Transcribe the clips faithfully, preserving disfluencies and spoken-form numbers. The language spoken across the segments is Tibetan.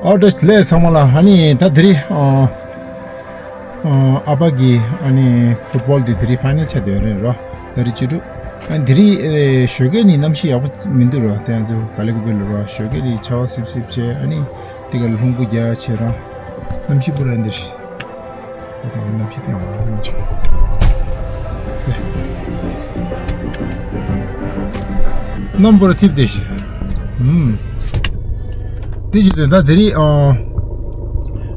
ཨོ་ཏོ་ལས་ཚང་མ་ལ་ཨ་ནི་ད་དེ་རིང་ཨ་ཨ་ཨ་ཕ་གི་ཨ་ནི་ཕུཊ་བོལ་དེ་དེ་རིང་ཕའི་ནལ་ཆགས་བསྡད་ཡོད་རེད་རོ། ད་རིང་བཅུ་དྲུག་ཨ་དེ་རིང་ཨེ་ཞོགས་ཀས་ནི་གནམ་གཤིས་ཡག་པོ་མི་འདུག་རོ། དེ་ང་ཚོ་བལ་ཡུལ་ལ་རོ་ཞོགས་ཀས་ནི་ཆར་པ་སིབ་སིབ་བྱས། ཨ་ནི་དེ་ག་ལ་རླུང་བུ་རྒྱག་བྱས་རོ། གནམ་གཤིས་པུ་ར་འདིར། ཨ་ནི་ཕྱི་ཐེངས་ལ་ཡང་ཅིག་གནམ་པོར་ཐིབས་ཏེ་ཤི། ཨུམ། དེ་བཞིན་དུ་ད་དེ་རིང་ཨ།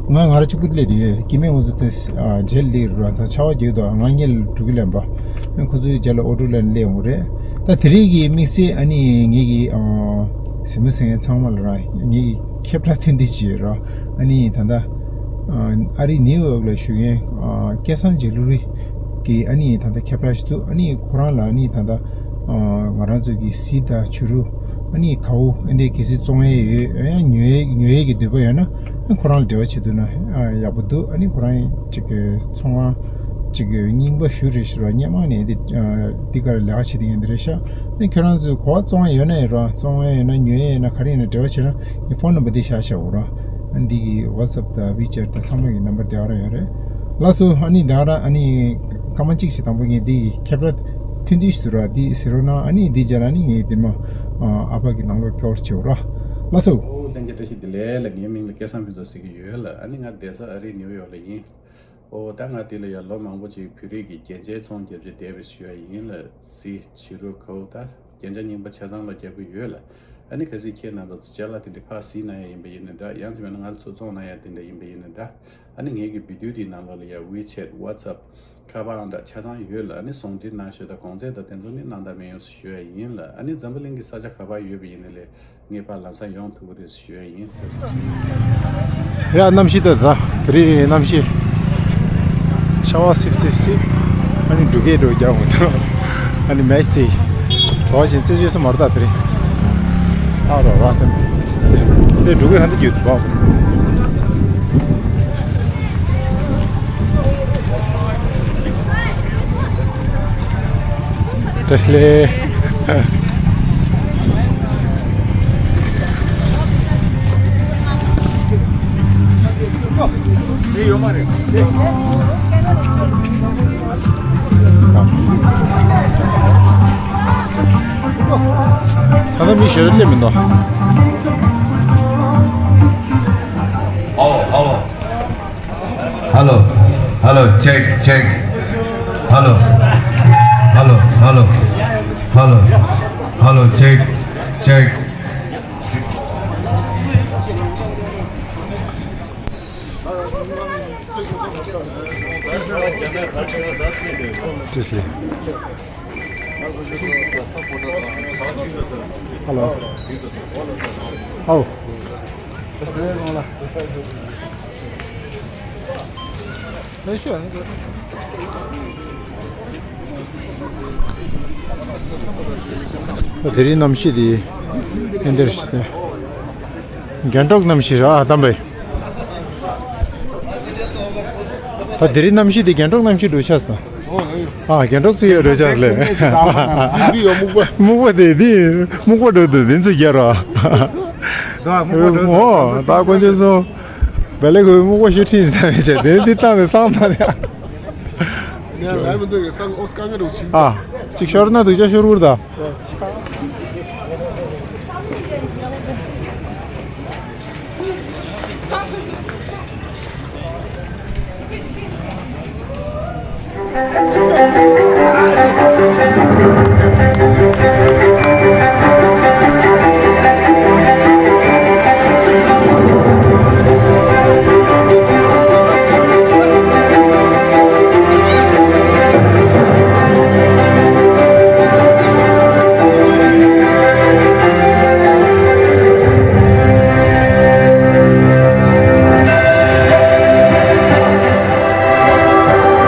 ང་ང་རང་གཅིག་པུ་སླེབས་དེ་ཡོད། སྐྱེ་དམན་ང་ཚོ་དེ་ཨ་རྗེས་ལ་སླེབས་རོགས། ད་ཆར་པ་རྒྱག་འདུག་ང་གཉིད་ལ་འགྲོ་གི་ལན་པ། ཁོ་ཚོའི་རྗེས་ལ་ཨོ་ཊོ་ལ་སླེབས་འོང་རེད། ད་དེ་རིང་གི་དམིགས་བསལ་ཨ་ནི་ངེད་ཀྱི་ཨ། གཟིགས་མོ་གཟིགས་མཁན་ཚང་མ་ལ་རང་ངེད་ཀྱི་ཁྱད་པར་ཐོན་དེ་བྱས་རོགས། ཨ་ནི་ད་ལྟ་ཨ་རི་ནིའུ་ཡོག་ལ་བཞུགས་མཁན་ཨ་སྐལ་བཟང་རྗེ་ལུ་རི་གི་ཨ་ནི་ད་ལྟ་ཁྱད་པར་ཞིག་འདུག་ཨ་ནི་ཁོ་རང་ལ་ཨ་ནི་ད་ལྟ་ཨ་ང་རང་ཚོ་གི་གཟི་དང་བྱུ་རུ་ཨ་ནི་གའུ་ཨ་འདི་གལ་སྲིད་བཙོང་ཡས་ཡོད། ཨ་ཡང་ཉོ་ཡས་ཉོ་ཡས་ཀྱི་འདོད་པ་ཡོད་ན་ཨ་ཁོ་རང་ལ་འབྲེལ་བ་བྱེད་ཐུབ་ན་ཨ་ཡག་པོ་འདུག་ཨ་ནི་ཁོ་རང་ཅིག་གི་ཚོང་ཁང་ཅིག་གི་རྙིང་པ་ཞུ་རེད་ཟེར་བ། སྔོན་མ་ནས་འདི་ཨ་འདི་གར་ལས་ཀ་བྱེད་དེ་ཡོད་འདི་རེད་ཤག་ཨ་ཁྱོད་རང་ཚོས་གོ་བ་བཙོང་ཡ་ཡོད་ན་ཡིན་རོགས། བཙོང་ཡ་ཡོད་ན་ཉོ་ཡ་ཡོད་ན་ག་རེ་ཡིན་ན་འབྲེལ་བ་བྱེད་རོགས། ངའི་ཕོན་ནམ་བར་འདི་བཞག་བཞག་འོ་རོགས། ཨ་འདི་གི་ཝ་ཊི་སེབ་དང་ཝི་ཅེཊ་དང་ཚང་མ་གི་ནམ་བར་དེ་ག་རང་ཡོད་རེད། ལགས་སོ། ཨ་ནི་ད་ར་ཨ་ནི་སྐར་མ་གཅིག་ཅིག་དང་པོ་ངས་འདི་གི་ཁྱད་པར་ཐུན་ཏུ་ཞུ་རོགས། འདི་ཟེར་རོགས་གནང་། ཨ་ནི་འདི་རྗེས་ལ་ཨ་ནི་ངས་འདི་མ་ཨ་ཕ་གི་ནང་ལོགས་སྐྱོར་བྱེད་འོ་རོགས། ལགས་སོ། ཨོ་ལྷན་རྒྱས་བཀྲ་ཤིས་བདེ་ལེགས་ལགས། ངའི་མིང་ལ་སྐལ་བཟང་ཕུན་ཚོགས་ཟེར་གྱི་ཡོད་ལགས། ཨ་ནི་ང་བསྡད་ས་ཨ་རིའི་ནིའུ་ཡོག་ལ་ཡིན། ཨོ་ད་ང་འདི་ལ་ཡ་ལོ་མང་པོ་ཅིག་བོད་རིགས་ཀྱི་རྒྱན་ཆའི་ཚོང་རྒྱབ་བྱས་བསྡད་པའི་ཞུ་ཡ་ཡིན་ལགས། གཟི་བྱུ་རུ་གའུ་ད་རྒྱན་ཆ་རྙིང་པ་ཆ་ཚང་ལ་རྒྱབ་ཀྱི་ཡོད་ལགས། ཨ་ནི་གལ་སྲིད་ཁྱེད་རྣམ་པ་ཚོ་ཅ་ལག་དེ་འདྲ་ཕར་གཟིགས་གནང་ཡ་ཡིན་པ་ཡིན་ན་འདྲ། ཡང་དེ་མེད་ན་ང་ཚོ་བཙོང་གནང་ཡ་དེ་འདྲ་ཡིན་པ་ཡིན་ན་འདྲ། ཨ་ནི་ངེད་ཀྱི་བི་ཌིའོ་དེའི་ནང་ལོགས་ལ་ཡ་ཝི་ཆེཊ་ཝ་ཊི་སེབ་ཁ་པར་ཨང་གྲངས་ཆ་ཚང་ཡོད་ལགས། ཨ་ནི་ཟུང་འབྲེལ་གནང་ཞུ་དང་གོང་ཚད་དང་དེ་ཚོ་ནི་གནང་དང་མི་ཡོང་ཞུ་ཡ་ཡིན་ལགས། ཨ་ནི་འཛམ་བུ་གླིང་གི་ས་ཆ་ག་པར་ཡོད་པ་ཡིན་ན་ལས་ངེས་པར་ལམ་སང་ཡོང་ཐུབ་ཀྱི་རེད་ཞུ་ཡ་ཡིན། ཡ་གནམ་གཤིས་ད་ད་དེ་རིང་གནམ་གཤིས་ཆར་པ་སིབ་སིབ་སིབ། ཨ་ནི་འབྲུག་སྐད་འགྲོ་རྒྱག་མི་ཐུབ། ཨ་ནི་མེ་ཆི་དེ་གྲོགས་བཞིན་རྩེ་ཆོས་སུ་མར་ད་དེ་རིང་ཐག་རོགས་ར་སེམས་དེ་འབྲུག་སྐད་ཧ་འདི་རྒྱུད་དུ་བབ། བཀྲ་ཤིས་བདེ་ལེགས། ད་ལྟ་མི་ཞེ་དྲག་སླེབས་མི་འདུག་ཨོ་ཨོ། Hello, hello, check, check. Hello, hello, hello, hello, hello, check, check. Seriously. Hello. Oh. དེ་རིང་གནམ་གཤིས་དེ་ཨེ་འདིར་ཞིག་སྟེ། རྒྱན་སྒྲོག་གནམ་གཤིས་ར་དམ་པའི། ད་དེ་རིང་གནམ་གཤིས་དེ་རྒྱན་སྒྲོག་གནམ་གཤིས་འགྲོ་ཆགས་སོང་། ཨ་རྒྱན་སྒྲོག་ཚིག་ཡོད་འགྲོ་ཆགས་ལེ། འདི་ཡོད་སྨུག་པ། སྨུག་པ་དེ་འདི་སྨུག་པ་འགྲོ་འདུག་འདི་ཚོ་རྒྱ་ར། འདི་སྨུག་པ་འགྲོ་འདུག་ཨོ་ད་དཀོན་མཆོག་གསུམ། བལ་ལེ་ཁོའི་སྨུག་པ་ཤོད་ཁྲིད་ཟ་མི་བྱེད་དེ་འདི་བཏང་ནས་སང་ཐང་ཡ། ངས་ལབ་མི་འདུག་གི་སང་ཨོ་སྐང་གི་འགྲོ་ཕྱིན། ཨ་གཅིག་ཤོར་ན་སྡུག་ཅག་ཤོར་བུར་ད།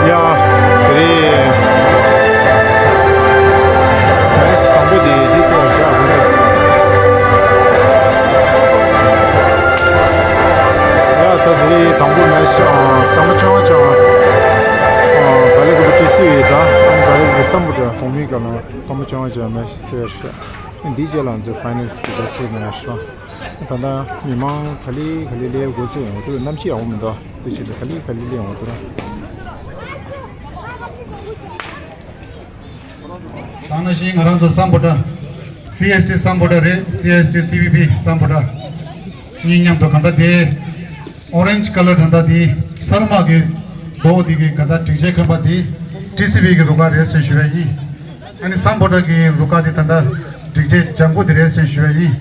ཡ། དེ་རིང་། ཨེ་ཤི་དང་པོ་དེ་དེ་ཚོ་བཞག་དགོས་ཚེ། ཡ་ད་དེ་རིང་དང་པོ་ཨེ་ཤི་ཨ་སྐར་མ་བཅོ་ལྔ་བཅོ་ལྔ། ཨ་བལ་ལེ་གི་བུ་ཏི་སི་ཡི་ད་ཨ་བལ་ལེ་གི་བུ་སམ་བུ་ད་གོང་མའི་སྐབས་ལ་སྐར་མ་བཅོ་ལྔ་བཅོ་ལྔ་ཨེ་ཤི་ཚེ་བཞག་འདིའི་རྗེས་ལ་ང་ཚོས་ཕའི་ནལ་དེ་ཚོ་ཚུད་ནས་ཡར་སོང་། ད་ལྟ་མི་མང་ག་ལེ་ག་ལེ་སླེབས་འགོ་ཚུགས་ཡོང་དུས་གནམ་གཤིས་ཡག་པོ་མི་འདུག་དེ་ཕྱིར་ག་ལེ་ག་ལེ་སླེབས་ཡོང་དུས། ད་ནང་བཞིན་ང་རང་ཚོ་སམ་བྷོ་ཊ། སི་ཨེཆ་ཌི་སམ་བྷོ་ཊ་རེད། སི་ཨེཆ་ཌི་སི་བི་པི་སམ་བྷོ་ཊ། གཉིས་མཉམ་དུ་གང་ལྟར་དེ། ཨོ་རེན་ཇི་ཀ་ལར་ད་ལྟ་དེ་ཚ་རུ་དམག་གི་འབོག་དེ་གི་ག་ད་སྒྲིག་ཆས་གོན་པ་དེ་ཊི་སི་བི་གི་རུ་ཁག་རེད་ཟེར་ཞུ་ཡ་ཡིན། ཨ་ནི་སམ་བྷོ་ཊ་གི་རུ་ཁག་དེ་ད་ལྟ་སྒྲིག་ཆས་ལྗང་གུ་དེ་རེད་ཟེར་ཞུ་ཡ་ཡིན།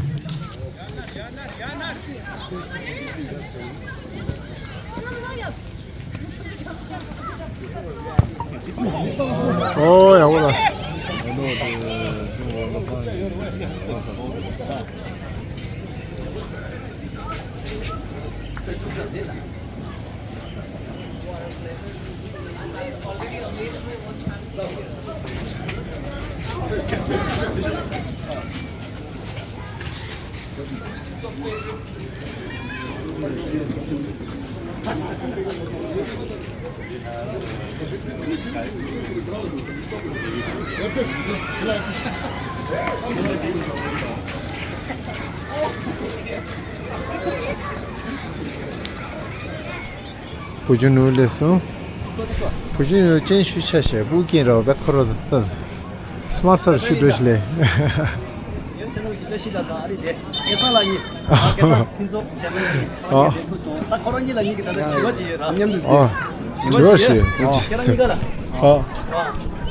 ཨོ་ཡག་པོ་ལ། བུ་ཆུང་ནུ་ལས་སོང་། བུ་ཆུང་ནུ་ཅན་ཤུ་ཆ་ཤེ་བུ་ཀིན་རོ་བེ་ཁོ་རོ་ཏན། སི་མར་སར་ཤུ་འགྲོ་ཤི་ལེ། ཡང་ཆེ་ནོ་གི་བཀྲ་ཤིས་ལགས་དང་ཨ་རི་དེ་སྐལ་བཟང་ལགས་གཉིས། ཨ་སྐལ་བཟང་ཕུན་ཚོགས་ཆེ་ནོ་གཉིས་ཨ་ཁོ་རང་གཉིས་ཐུག་སོང་། ད་ཁོ་རང་གཉིས་ལ་ངེད་ཀྱི་ད་ལྟ་དྲི་བ་ཅིག་ཡོད་ར། མཉམ་དུ་ཨ་དྲི་བ་ཞིག་ཡོད། ཁྱེད་རང་གཉིས་ཀ་ལ། ཨ་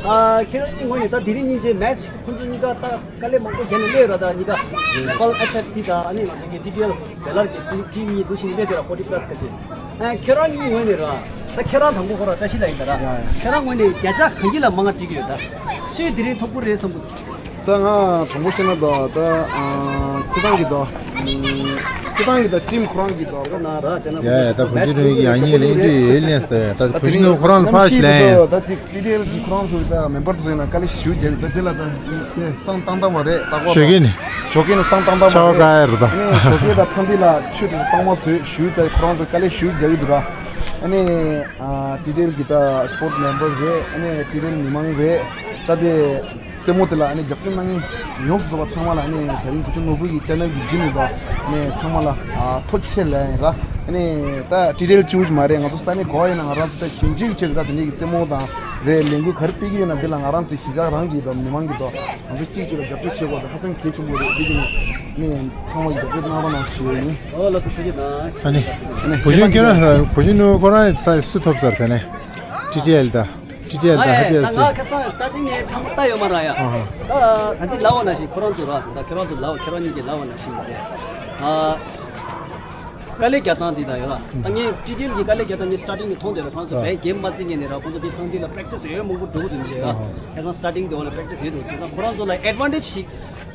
ཨ་ཁྱེད་རང་གཉིས་ངོས་ནས་ད་དེ་རིང་སྙིང་རྗེ་མེ་ཆི་ཁོང་ཚོ་གཉིས་ཀ་ད་དཀའ་ལས་མང་པོ་བརྒྱབ་ནས་སླེབས་ཡོད་ར། ད་གཉིས་ཀ་ནེ་པཱལ་ཨེཆ་ཨེཕ་སི་དང་ཨ་ནི་ང་ཚོ་གི་ཊི་ཌི་ཨེལ་བེ་ལར་གྱི་ཊིམ་གཉིས་འདུ་ཤིང་སླེབས་ཡོད་ར། ཕོར་ཊི་པ་ལ་སི་ཀ་ཅིག་ཨ་ཁྱེད་རང་གཉིས་ངོས་ནས་ར། ད་ཁྱེད་རང་དང་པོ་ཁོ་ར་བཀྲ་ཤིས་ལགས་ཡིན་ད་ར། ཡ་ཡ། ཁྱེད་རང་ངོས་ནས་བརྒྱ་ཆ་གང་གི་ལ་མང་ང་སྤྲད་ཀྱི་ཡོད་ད། སུས་དེ་རིང་མཐོ་པོ་རེད་བསམ་གི་འདུག་ད་ང་དྲང་པོ་བཤད་ན་ད་ད་ཨ་སྤྱི་བཏང་གི་ད་ཨ་སྤྱི་བཏང་གི་ད་ཊིམ་ཁོ་རང་གི་ད་ཁོ་ན་ར་བྱས་ན། ཡ་ཡ། ད་བུ་ཆུང་ནུ་ཡང་ཉིན་ལེན་དུས་ཡོད་ལེན་སྟེ་ད་བུ་ཆུང་ནུ་ཁོ་རང་ལ་ཕར་ཞིག་ལེན་ཡ། ད་ཅིག་ཊི་ཌི་ཨེལ་གི་ཁོ་རང་ཚོ་ད་མེམ་བར་དུ་སོང་ན་དཀའ་ལས་ཞུ་རྒྱག་གི་ད་དེ་ལ་ད་དེ་སང་ཏང་ཏང་བ་རེད། ད་ཁོ་ཞོགས་ཀས་ནི། ཞོགས་ཀས་ནི་སང་ཏང་ཏང་བ་ཆ་བ་རེད། ག་ཡ་རུ་ད། ཨ་ནི་ཞོགས་ཀས་ད་ཐང་དེ་ལ་ཆུ་དེ་གཙང་མ་བཟོས་ཞུ་ད་ཁོ་རང་ཚོ་དཀའ་ལས་ཞུ་རྒྱག་གི་འདུག་ར། ཨ་ནི་ཨ་ཊི་ཌི་ཨེལ་གི་ད་སི་པོར་ཊི་མེམ་བར་རེད། ཨ་ནི་ཊི་ཌི་ཨེལ་མི་མང་རེད། ད་དེ་རྩེད་མོ་དེ་ལ་ཨ་ནི་རྒྱབ་སྐྱོར་གནང་མཁན་ཡོངས་སུ་རྫོགས་པ་ཚང་མ་ལ་ཨ་ནི་དེ་རིང་བུ་ཆུང་ནོར་བུ་གི་ཅེ་ནལ་གི་བརྒྱུད་ནས་ད་ཨ་ནི་ཚང་མ་ལ་ཨ་ཐུགས་རྗེ་ཆེ་ལབ་ཡིན་ར། ཨ་ནི་ད་ཊི་ཌི་ཨེལ་གཅིག་པུ་མ་རེད། ང་ཚོ་ས་གནས་ག་པར་ཡིན་ན་ང་རང་ཚོ་ད་ཞིབ་འཇུག་བྱས་ད་དེ་འདྲའི་གི་རྩེད་མོ་དང་རེད་ལས་འགུལ་ག་རེ་སྤེལ་གི་ཡོད་ན་དེ་ལ་ང་རང་ཚོ་གཞིས་ཆགས་རང་གི་ད་མི་མང་གི་ད་ང་ཚོ་གཅིག་གཅིག་ལ་རྒྱབ་སྐྱོར་བྱེད་དགོས་ད་ཧ་ཅང་གལ་ཆེན་པོ་རེད། དེ་གི་ནི་ཚང་མ་གི་རྒྱབ་སྐྱོར་གནང་རོགས་གནང་ཞུ་ཡ་ཡིན། ཨོ་ལགས་སོ་ཐུགས་རྗེ་གནང་། ཨ་ནི་ཨ་ནི་བུ་ཆུང་ཁྱེད་རང་བུ་ཆུང་ནུ་ཁོ་རང་ད་སུ་ཐོབ་ཚར་དེ་ནས་ཊི་ཌི་ཨེལ་ད་ཊི་ཌི་ཨེལ་ད་ཨ་ཧ་པི་ཨེཕ་སི། ད་ང་ཁ་སང་སི་ཊར་ཊིང་ནས་ཐ་མ་ལྟ་ཡོད་མ་ར་ཡ། ཨ་ཧ། ད་ད་ཅི་ལབ་པ་ནང་བཞིན་ཁོ་རང་ཚོ་ར་ད་ཁྱེད་རང་ཚོ་ལབ་ཁྱེད་རང་གཉིས་ཀྱིས་ལབ་པ་ནང་བཞིན་རེད། ཨ་དཀའ་ལས་རྒྱག་སྟངས་དེ་ད་ཡོད་ར། ད་ངས་ཊི་ཌི་ཨེལ་གྱི་དཀའ་ལས་རྒྱག་སྟངས་ངས་སི་ཊར་ཊིང་ནས་མཐོང་དེ་ར། ཁོང་ཚོ་ཨ་བས་གེམ་མ་རྩེད་མཁན་ནས་ར་ཁོང་ཚོ་དེ་ཐང་དེ་ལ་པེ་རེག་ཊི་སི་ཡོད་མང་པོ་འགྲོ་གི་འདུག་ཟེར་ཡ། ཨ་ཧ། ཁ་སང་སི་ཊར་ཊིང་དེ་བ་ལ་པེ་རེག་ཊི་སི་ཡོད་འདུག་ཟེར་ན་ཁོ་རང་ཚོ་ལ་ཨེཌ་ཝན་ཊེཇ་ཞིག་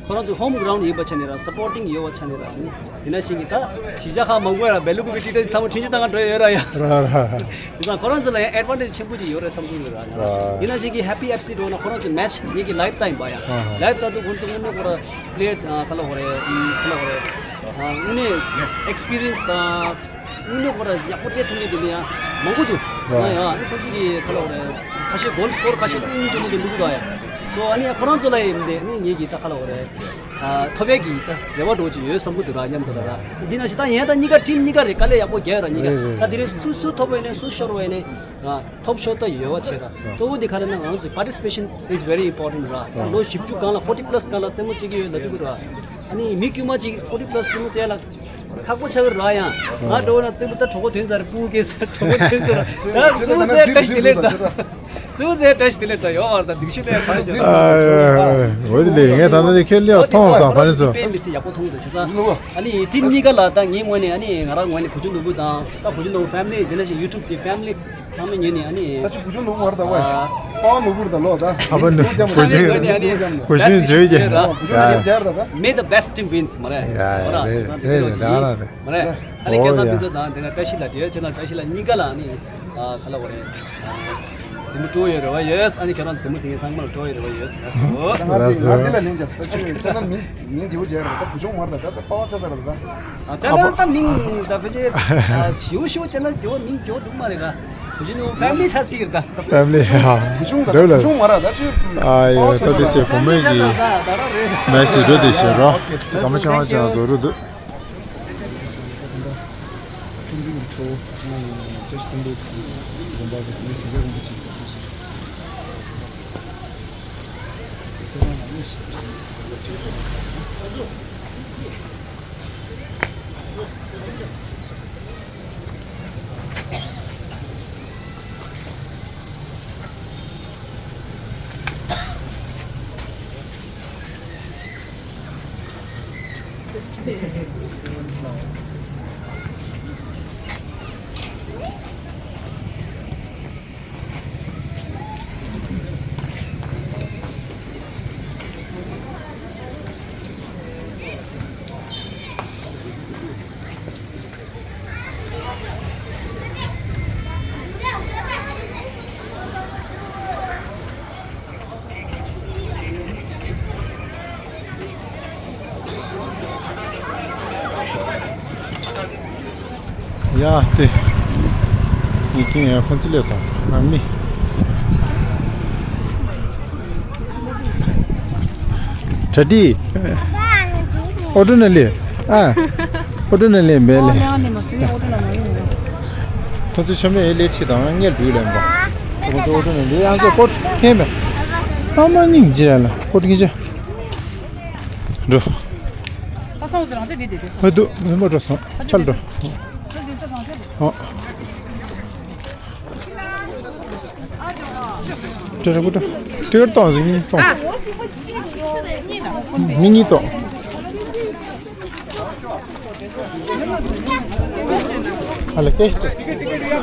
ཁོ་རང་ཚོ་ཧོམ་གྷི་རའུན་ཌི་ཡིན་པ་ཆ་ནས་ར་སི་པོར་ཊིང་ཡོད་པ་ཆ་ནས་ར་ནི་དེ་ན་ཞིག་གི་ད་གཞིས་ཆགས་ཁག་མང་པོ་ཡ་ར་བེ་ལུ་གུ་བི་ཊི་ཊི་ཚང་མ་ཁྲིན་ཆུ་ཏང་ག་འགྲོ་ཡོད་ར་ཡ། ར་ར། དེ་ཚང་ཁོ་རང་ཚོ་ལ་ཡང་ཨེཌ་ཝན་ཊེཇ་ཆེན་པོ་ཅིག་ཡོད་རེད་བསམ་གྱི་ཡོད་ར་ང་ར། ར། དེ་ན་ཞིག་གི་ཧེ་པི་ཨེཕ་སི་འགྲོ་ན་ཁོ་རང་ཚོ་མེ་ཆི་ངེད་ཀྱི་ལའིབ་ལྟ་ཡིན་པ་ཡ། ཨ་ཧ། ལའིབ་ལྟ་དུས་ཁོ་ཚོ་དངོས་གནས་ཁོ་ར་པི་ལེ་ཡར་ག་ལ་ཧོ་རེ་ག་ལ་ཧོ་རེ་དངོས་གནས་ཨེག་སི་པི་རི་ཡན་སི་དང་། དངོས་གནས་ཁོ་ར་ཡག་པོ་རྩེད་ཐུབ་མཁན་དེ་འདྲ་ཡང་མང་པོ་འདུག་ཡ། ཡ། ཨ་ནི་ཁོ་ཚོ་གི་ག་ལ་བ་རེད། ཁ་ཤས་གོལ་སི་ཀོར་ཁ་ཤས་ཀུན་སློང་ཆེན་པོ་དེ་འདུག་གི་འདུག་ཡ། སོ་ཨ་ནི་ཁོ་རང་ཚོ་ལ་ཡིན་དེ་ཨ་ནི་ངེད་ཀྱི་ད་ག་ལ་བ་རེད། ཨ་ཐོབ་ཡས་ཀྱི་ད་རེ་བ་འདྲ་ཅིག་ཡོད་བསམ་གི་འདུག་ར་མཉམ་དུ་ལ་ར། འདི་ན་ཞིག་ད་ཡན་ད་གཉིས་ཀ་ཊིམ་གཉིས་ཀ་རེད། དཀའ་ལས་ཡག་པོ་རྒྱག་ཡོད་ར་གཉིས་ཀ། རེད་རེད། ད་དེ་རིང་སུ་སུ་ཐོབ་པ་ཡིན་ནའི་སུ་ཤོར་བ་ཡིན་ནའི་ར་ཐོབ་ཤོར་ད་ཡོད་བ་བྱེད་ར། གཙོ་བོ་འདི་ག་རེ་ན་ང་ཚོ་པར་ཊི་སི་པེ་ཤན་is very important ར། ད་ལོ་བཞི་བཅུ་སྒང་ལ་ཕོར་ཊི་པ་ལ་སི་སྒང་ལ་རྩེད་མོ་རྩེ་གི་ཡོད་ལབ་འདུག་གི་ར། ཨ་ནི་མི་དཀྱུས་མ་ཅིག་ཕོར་ཊི་པ་ལ་སི་རྩེད་མོ་རྩེ་ལ་ཁག་པོ་ཆགས་ཀྱི་རེད་ཡ། ང་འགྲོ་བ་ན་རྩེད་མོ་ད་གྲོགས་པོ་ཐོན་ཚར་རེད། སྤུ་གུ་སྐྱེས་ཚར་གྲོགས་པོ་ཐོན་ཚར་རེད། ད་སྤུ་གུ་རྩེ་བཀྲ་ཤིས་བདེ་ལེགས་ད། སྤུ་གུ་རྩེ་བཀྲ་ཤིས་བདེ་ལེགས་ད་ཡོད་བར་ད་སྡུག་ཤོས་ལས་ཕར་ཞོག་འོ་དེ་ལས་ངས་ད་ལྟ་ནས་ཁྱེད་ལེའོ་མཐོང་དང་བ་ནི་ཚོ། དཔེ་མི་སྲིད་ཡག་པོ་མཐོང་གི་འདུག་བྱས་ཙང་ཨ་ནི་ཊིམ་གཉིས་ཀ་ལ་ད་ངའི་ངོས་ནས་ཨ་ནི་ང་རང་ངོས་ནས་བུ་ཆུང་ནོར་བུ་དང་ད་བུ་ཆུང་ནོར་བུ་ཕེ་མི་ལི་དེ་ནང་བཞིན་ཡུ་ཊུབ་ཀྱི་ཕེ་མི་ལི། ཚང་མས་ཉན་ནས་ཨ་ནི། ད་ཅི་བུ་ཆུང་ནོར་བུ་བར་ད་བ། ཨ། པ་ནོར་བུར་ད་ལོ་ད། ཨ་ཕ་ནོར་བུ་ཆུང་། བུ་ཆུང་ནོར་བུ་ཆུང་། བུ་ཆུང་ནོར་བུ་ཆུང་། May the best team wins མ་རེད། ཡ་ཡ་རེད་རེད་རེད་ད་ར་རེད། མ་རེད། ཨ་ནི་ཨོ་སྐལ་བཟང་ཡ། ཕུན་ཚོགས་དང་དེ་ནས་བཀྲ་ཤིས་ལགས་དེ་ཁྱེད་རང་བཀྲ་ཤིས་ལགས་གཉིས་ཀ་ལ་ཨ་ནི། ཨ་ག་ལ་བ་རེད། གཟིགས་མོ་སྤྲོ་ཡོད་རེ་བ་ཡོད། ཨ་ནི་ཁྱེད་རང་གཟིགས་མོ་གཟིགས་མཁན་ཚང་མ་ལ་སྤྲོ་ཡོད་རེ་བ་ཡོད་ལགས་སོ། ལགས་སོ། ང་འདི་ལ་ལན་རྒྱབ་ད་ཅི་ཁྱེད་རང་མིང་མིང་འདི་བོ་རྒྱག་རེད་ད་བུ་ཆུང་མར་ད་ད་ད་པ་བ་ཆ་ཚ་རེད་ད། ཨ་ཅག་ཨ་ལ་ད་མིང་ད་ཕལ་ཆེར་ཞིའུ་ཞིའུ་ཅེ་ན་དེ་བ་མིང་གྱོ་འདུག་མ་རེད་ད། བུ་ཆུང་ནུ་ཕེ་མི་ལི་ཆ་སི་རེད་ད། ཕེ་མི་ལི་ཧ། བུ་ཆུང་ད་འགྲོ་ལ། བུ་ཆུང་མ་རེད་ད་ཅི། ཨ་ཡོ་ད་དེ་ཚེ་བུ་མོས་ཀྱི་མེ་སི་འགྲོ་དེ་ཤེས་རོ། ད་མ་ཆང་ཆང་བཟོ་རུ་འདུག་ཡ་དེ། ངས་ཁྱེད་ཡང་ཁོང་ཚོ་སླེབས་སོང་། ང་མི། གྲ་སྒྲིག་ཨོ་ཏོ་ན་ལི། ཨ། ཨོ་ཏོ་ན་ལི་མེད་ལེ། ཁོང་ཚོ་ཆ་མེད་ལས་ཁྲིད་དང་ངས་འགྲུལ་ལེན་པ། ཁོང་ཚོ་ཨོ་ཏོ་ན་ལི་ཡང་ཚོ་ཀོ་ཁེ་མེད། ཨ་མ་ནིང་ཇེ་ལ་ཀོ་ཁེ་ཇེ། འགྲོ། ཨ་སང་འོ་ཙི་རང་ཚེ་འདི་བསྡད་དེ་སང་། ཨ་དུ་མི་མ་འགྲོ་སོང་། ཆལ་འགྲོ། ཨ་འདི་ཚོ་རང་ཚེ་འདི། ཨོ། ཏྲེ་ར་ཀུ་ཏོ། ཏྲེ་ར་ཏོང་ཟིག་གཉིས་ཏོང་། མི་གཉིས་ཏོང་། ཨ་ལ་ཀེ་ཤི་ཏོ།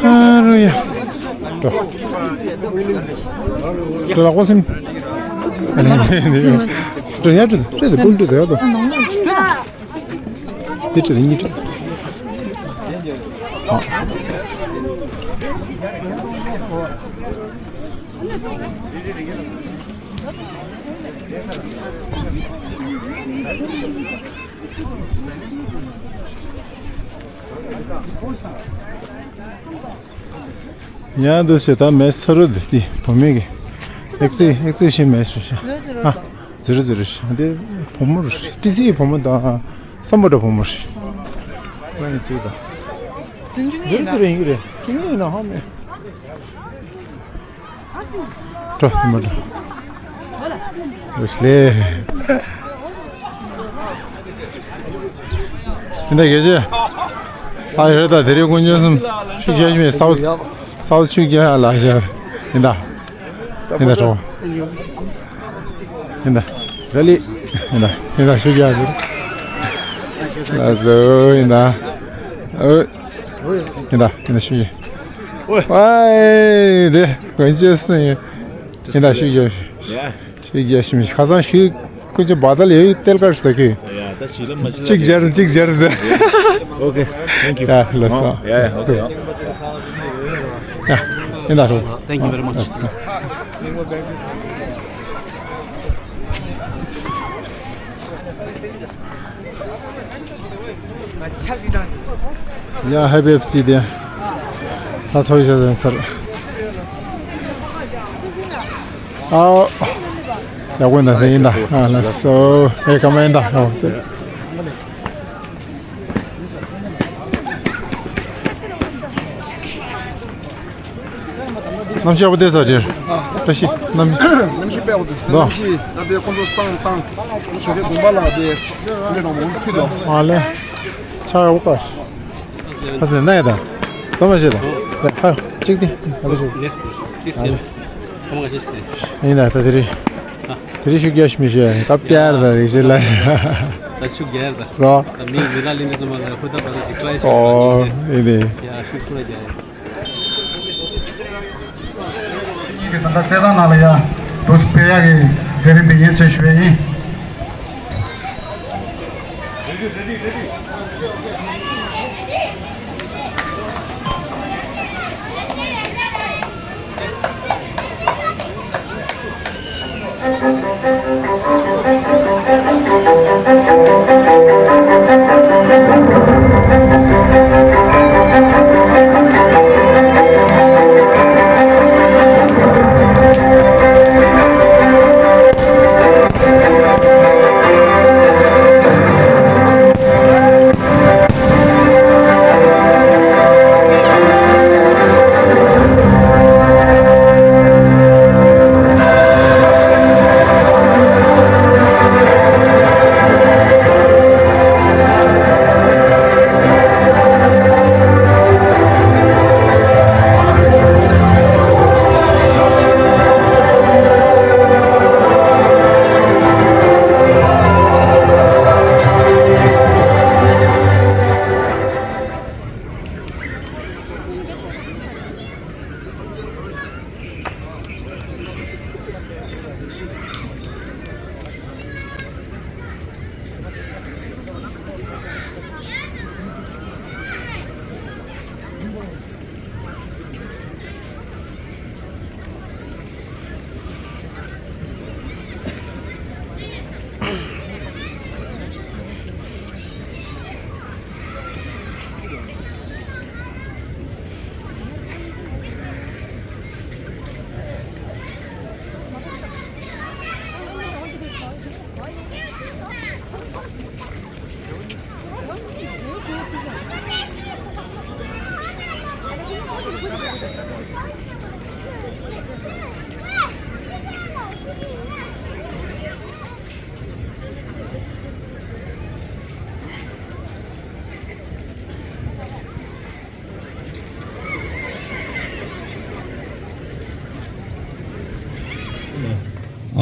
ཨ་རུ་ཡ། ཏོ། ཏོ་ལ་ཀོ་སིམ། ཨ་ལ་ཏོ་ཡ་ཏོ་ཏོ་ཏོ་ཏོ། དེ་ཁྲིད་གཉིས་ཁྲིད། ཨ། ཡང་འདུག་ཟེར་ད་མེད་ས་རུ་འདི་དེ་བུ་མོ་གི་ཨེག་ཚིག་ཨེག་ཚིག་ཤི་མེད་ཟེར་ཤག་ཨ། ཛི་རོ་ཛི་རོ་ཤག་འདི་བུ་མོ་རེད། ཏི་སི་ཡི་བུ་མོ་དང་སམ་བྷོ་ཊ་བུ་མོ་རེད། ང་ཡི་ཚིག་དང་། ཛི་རོ་ཛི་རོ་ཡིན་གྱི་རེད། ཅི་ཡིན་ན་ཧ་མེད། འགྲོ་ཧི་མ་འགྲོ། ལོས་ལེ། ཡིན་ད་གལ་ཆེ། ཨ་ཡོད་ད་དེ་རིང་དཀོན་མཆོག་གསུམ་ཤུགས་རྒྱག་ཞིག་མེད། སའུ་སའུ་ཤུགས་རྒྱག་ཡ་ལ་ཤ་ཡིན་ད། ཡིན་ད་གྲོགས། ཡིན་ད། ར་ལི། ཡིན་ད། ཡིན་ད་ཤུགས་རྒྱག་གི། ལ་སོ་ཡིན་ད། ཨོ། ཡིན་ད་ཡིན་ད་ཤུགས་རྒྱག་ཝའི་དེ་དཀོན་མཆོག་གསུམ་ཡིན། ཡིན་ད་ཤུགས་རྒྱག་ཤུགས་རྒྱག་ཤུགས་ཁ་སང་ཤུགས་དཀོན་མཆོག་བ་ད་ལ་ཡོད་ཏེལ་ཀར་ཟ་གི། ཡ་ད་བྱིས་ལ་མ་བྱིས་ལ་གཅིག་སྦྱར་གཅིག་སྦྱར་ཟེར། Okay, thank you. ཡ་ལགས་སོ། ཡ་ཡ་okay. ཡ་ཡིན་ད་རོ། Thank you very much. ཡ་ཧེ་པེ་སི་དེ། ད་ཚོ་ཡི་ཤ་ཟན་སར། ཨའོ། ཡག་པོ་ཡིན་ད་དེ་ཡིན་ད། ཨ་ལགས་སོ། ཨེ་ཀ་མ་ཡིན་ད། ཨོ། གནམ་གཤིས་ཡག་པོ་བསྡད་ས་ཅིར། བཀྲ་ཤིས་གནམ། གནམ་གཤིས་དཔེ་ཡག་པོ་འདུག་ད་ལྟའི་ཁོང་ཚོ་བསང་བཏང་། ཞོགས་ཀའི་དགོན་པ་ལ་དེ་འདྲ་རང་མང་ཁུལ་དུ། ཨ་ལེ། ཆ་ཡག་པོ་དཀར། ཨ་ཟེ་ན་ཡ་ད། ད་མ་ཤེས་ད། ཧ་གཅིག་དེ་ད་ལ་ཤོད། ཨ་ལེ། ཡིན་ད་ད་དེ་རེད། དེ་རིང་ཤུགས་རྒྱག་ཤི་མི་ཤེས་ཡང་སྐབས་བསྐྱར་དང་རིག་གཞི་ལ། ད་ཤུགས་རྒྱག་ད། རོ། ད་མི་མི་ལ་ལིན་དེ་ཚོ་མ་ལ་ཧུ་ད་བ་ད་ཅིག་ཀྲའི་ཤོ། ཨོ་ཨེ་ནི། ཡ་ཤུགས་ཤུགས་རྒྱག་ཡ། ད་ལྟ་རྩེད་ཐང་ནང་ལ་ཡ་དུས་སྤེལ་ཡག་གི་མཛད་རིམ་སྤེལ་ཡིན་ཅེས་ཞུ་ཡ་ཡིན།